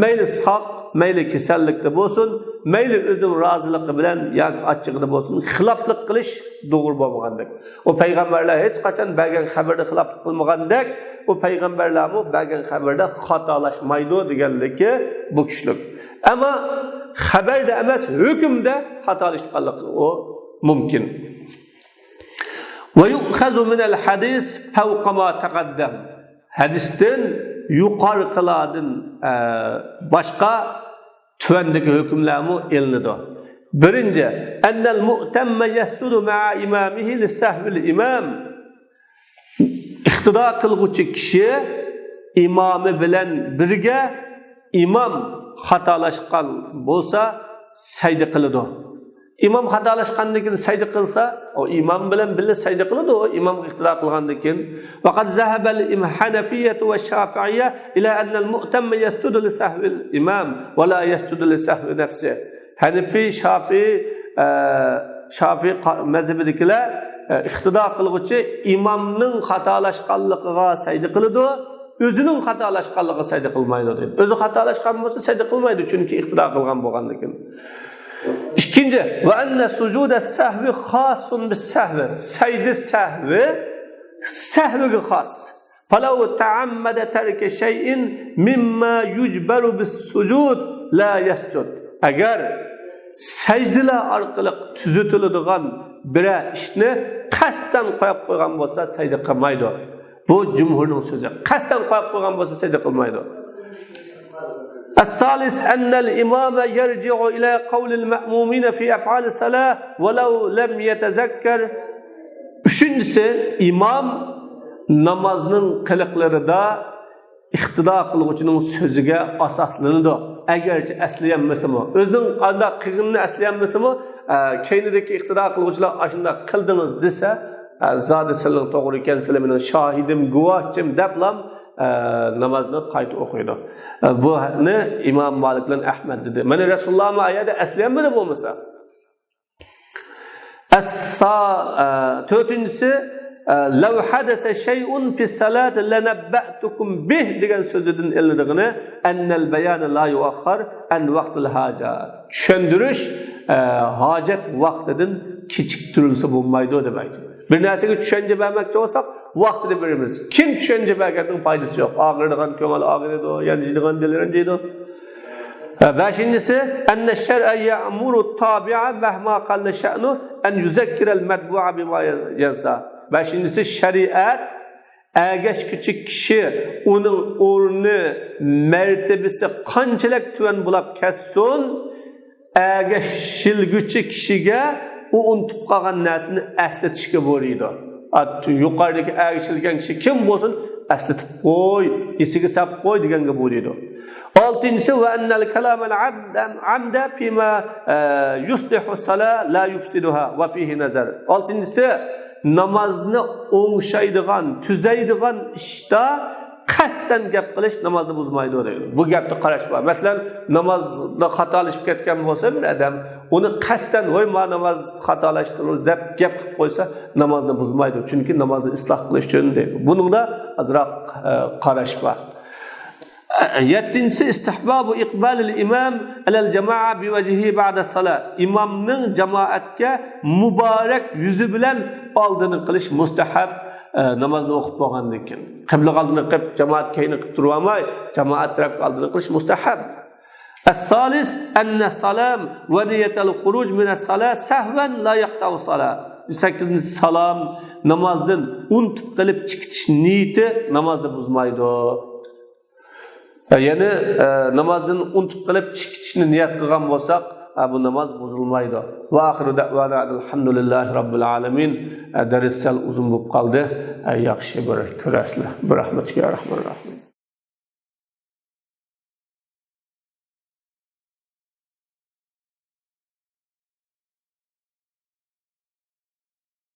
مەيلى ساق، مەيلى كېسەللىكتە بولسۇن، مەيلى ئۆزىنىڭ رازىلىقى بىلەن ياكى ئاچچىقىدا بولسۇن، خىلاپلىق قىلىش توغرا بولمىغاندەك. ئۇ پەيغەمبەرلەر ھېچقاچان بەرگەن خەۋەردە خىلاپلىق قىلمىغاندەك، ئۇ پەيغەمبەرلەرمۇ بەرگەن خەۋەردە خاتالاشمايدۇ دېگەنلىكى بۇ كۈچلۈك. ئەمما خەۋەردە ئەمەس، ھۆكۈمدە خاتالىشقانلىقى ئۇ مۇمكىن. ويؤخذ من الحديث فوق ما تقدم. ھەدىستىن يۇقىرىقىلاردىن، ئە، باشقا تۆۋەندىكى ھۆكۈملەرمۇ ئېلىنىدۇ. بىرىنچى، أن المؤتم يسجد مع إمامه لسهو الإمام. ئىقتىدا قىلغۇچى كىشى ئىمامى بىلەن بىرگە، ئىمام خاتالاشقان بولسا سەجدە قىلىدۇ. ئىمام خاتالاشقاندىن كېيىن سەجدە قىلسا، ئۇ ئىمام بىلەن بىللە سەجدە قىلىدۇ، ئۇ ئىمامغا ئىقتىدا قىلغاندىن كېيىن. وقد ذهب الحنفية والشافعية إلى أن المؤتم يسجد لسهو الإمام ولا يسجد لسهو نفسه. ھەنىفىي، شافىئىي، ئە، شافىئىي قا-، مەزھىپىدىكىلەر، ئە، ئىقتىدا قىلغۇچى ئىمامنىڭ خاتالاشقانلىقىغا سەجدە قىلىدۇ، ئۆزىنىڭ خاتالاشقانلىقىغا سەجدە قىلمايدۇ دەيدۇ. ئۆزى خاتالاشقان بولسا سەجدە قىلمايدۇ، چۈنكى ئىقتىدا قىلغان بولغاندىكىن. ئىككىنچى، وأن سجود السهو خاص بالسهو. سەجدە سەھۋى سەھۋىگە خاس. فلو تعمد ترك شيء مما يجبر بالسجود لا يسجد. ئەگەر سەجدىلەر ئارقىلىق تۈزىتىلىدىغان بىرەر ئىشنى قەستەن قويۇپ قويغان بولسا، سەجدە قىلمايدۇ. بۇ جۇمھۇرنىڭ سۆزى. قەستەن قويۇپ قويغان بولسا، سەجدە قىلمايدۇ. الثالث أن الإمام يرجع إلى قول المأمومين في أفعال الصلاة ولو لم يتذكر. ئۈچىنچىسى، ئىمام نامازنىڭ قىلىقلىرىدا ئىقتىدا قىلغۇچىنىڭ سۆزىگە ئاساسلىنىدۇ. ئەگەرچە ئەسلىيەلمىسىمۇ، ئۆزىنىڭ ئانداق قىلغىنىنى ئەسلىيەلمىسىمۇ، ئە، كەينىدىكى ئىقتىدا قىلغۇچىلار ئاشۇنداق قىلدىڭىز دېسە، ئە، زادى سىلىڭ توغرا ئىكەن، سىلەر مېنىڭ شاھىدىم، گۇۋاھچىم دەپلا، ئە، نامازنى قايتا ئوقۇيدۇ. ئە، بۇنى ئىمام مالىك بىلەن ئەھمەد دېدى. مانا رەسۇلۇللاھمۇ ئايەتتە ئەسلىيەلمىدى بولمىسا. ئەسسا-، ئە، تۆتىنچىسى، ئە، لو حدث شيء في الصلاة لنبأتكم به دېگەن سۆزىدىن ئېلىنىدىغىنى، أن البيان لا يؤخر عن وقت الحاجة. چۈشەندۈرۈش، ئە، ھاجەت ۋاقتىدىن كېچىكتۈرۈلسە بولمايدۇ دېمەكچى. بىر نەرسىگە چۈشەنچە بەرمەكچى بولساق، ۋاقتىدا بېرىمىز. كېيىن چۈشەنچە بەرگەننىڭ پايدىسى يوق. ئاغرىيدىغان كۆڭۈل ئاغرىيدۇ، يانجىيدىغان دىل يانجىيدۇ. ھە، بەشىنچىسى، أن الشرع يأمر التابع مهما قل شأنه أن يذكر المتبوع بما ينسى. بەشىنچىسى، شەرىئەت ئەگەشكۈچى كىشى، ئۇنىڭ ئورنى، مەرتىۋىسى قانچىلىك تۆۋەن بولاپ كەتسۇن، ئەگەشكۈچى كىشىگە ئۇ ئۇنتۇپ قالغان نەرسىنى ئەسلىتىشكە بۇيرۇيدۇ. ئا، يۇقىرىدىكى ئەگىشىلگەن كىشى كىم بولسۇن، ئەسلىتىپ قوي، ئېسىگە ساپ قوي دېگەنگە بۇيرۇيدۇ. ئالتىنچىسى، وأن الكلام العمد، عمد فيما، ئە، يصلح الصلاة لا يفسدها وفيه نظر. ئالتىنچىسى، نامازنى ئوڭشايدىغان، تۈزەيدىغان ئىشتا قەستەن گەپ قىلىش نامازنى بۇزمايدۇ دەيدۇ. بۇ گەپتە قاراش بار. مەسىلەن، نامازدا خاتالىشىپ كەتكەن بولسا بىر ئادەم، ئۇنى قەستەن، ۋاي، ما ناماز خاتالاشتىڭىز دەپ گەپ قىلىپ قويسا، نامازنى بۇزمايدۇ. چۈنكى نامازنى ئىسلاھ قىلىش ئۈچۈن دەيدۇ. بۇنىڭدا ئازراق، ئە، قاراش بار. يەتتىنچىسى، استحباب إقبال الإمام على الجماعة بوجهه بعد الصلاة. ئىمامنىڭ جامائەتكە مۇبارەك يۈزى بىلەن ئالدىنى قىلىش مۇستەھەب، ئە، نامازنى ئوقۇپ بولغاندىن كېيىن. قىبلىگە ئالدىنى قىلىپ، جامائەت كەينىگە قىلىپ تۇرۇۋالماي، جامائەت تەرەپكە ئالدىنى قىلىش مۇستەھەب. السادس أن السلام ونية الخروج من الصلاة سهوا لا يقطع الصلاة. سەككىزىنچى، سالام، نامازدىن ئۇنتۇپ قېلىپ چىقىش نىيىتى نامازنى بۇزمايدۇ. يەنى، ئە، نامازدىن ئۇنتۇپ قېلىپ چىقىپ كېتىشنى نىيەت قىلغان بولساق، ئە، بۇ ناماز بۇزۇلمايدۇ. ۋە ئاخىرۇ دەۋانا ئەلھەمدۇلىللاھى راببىل ئالەمىن. ئە، دەرس سەل ئۇزۇن بولۇپ قالدى. ئە، ياخشى بىر كۆرەرسىلەر. بىرەھمەتىكە يا رەھمان رەھىم.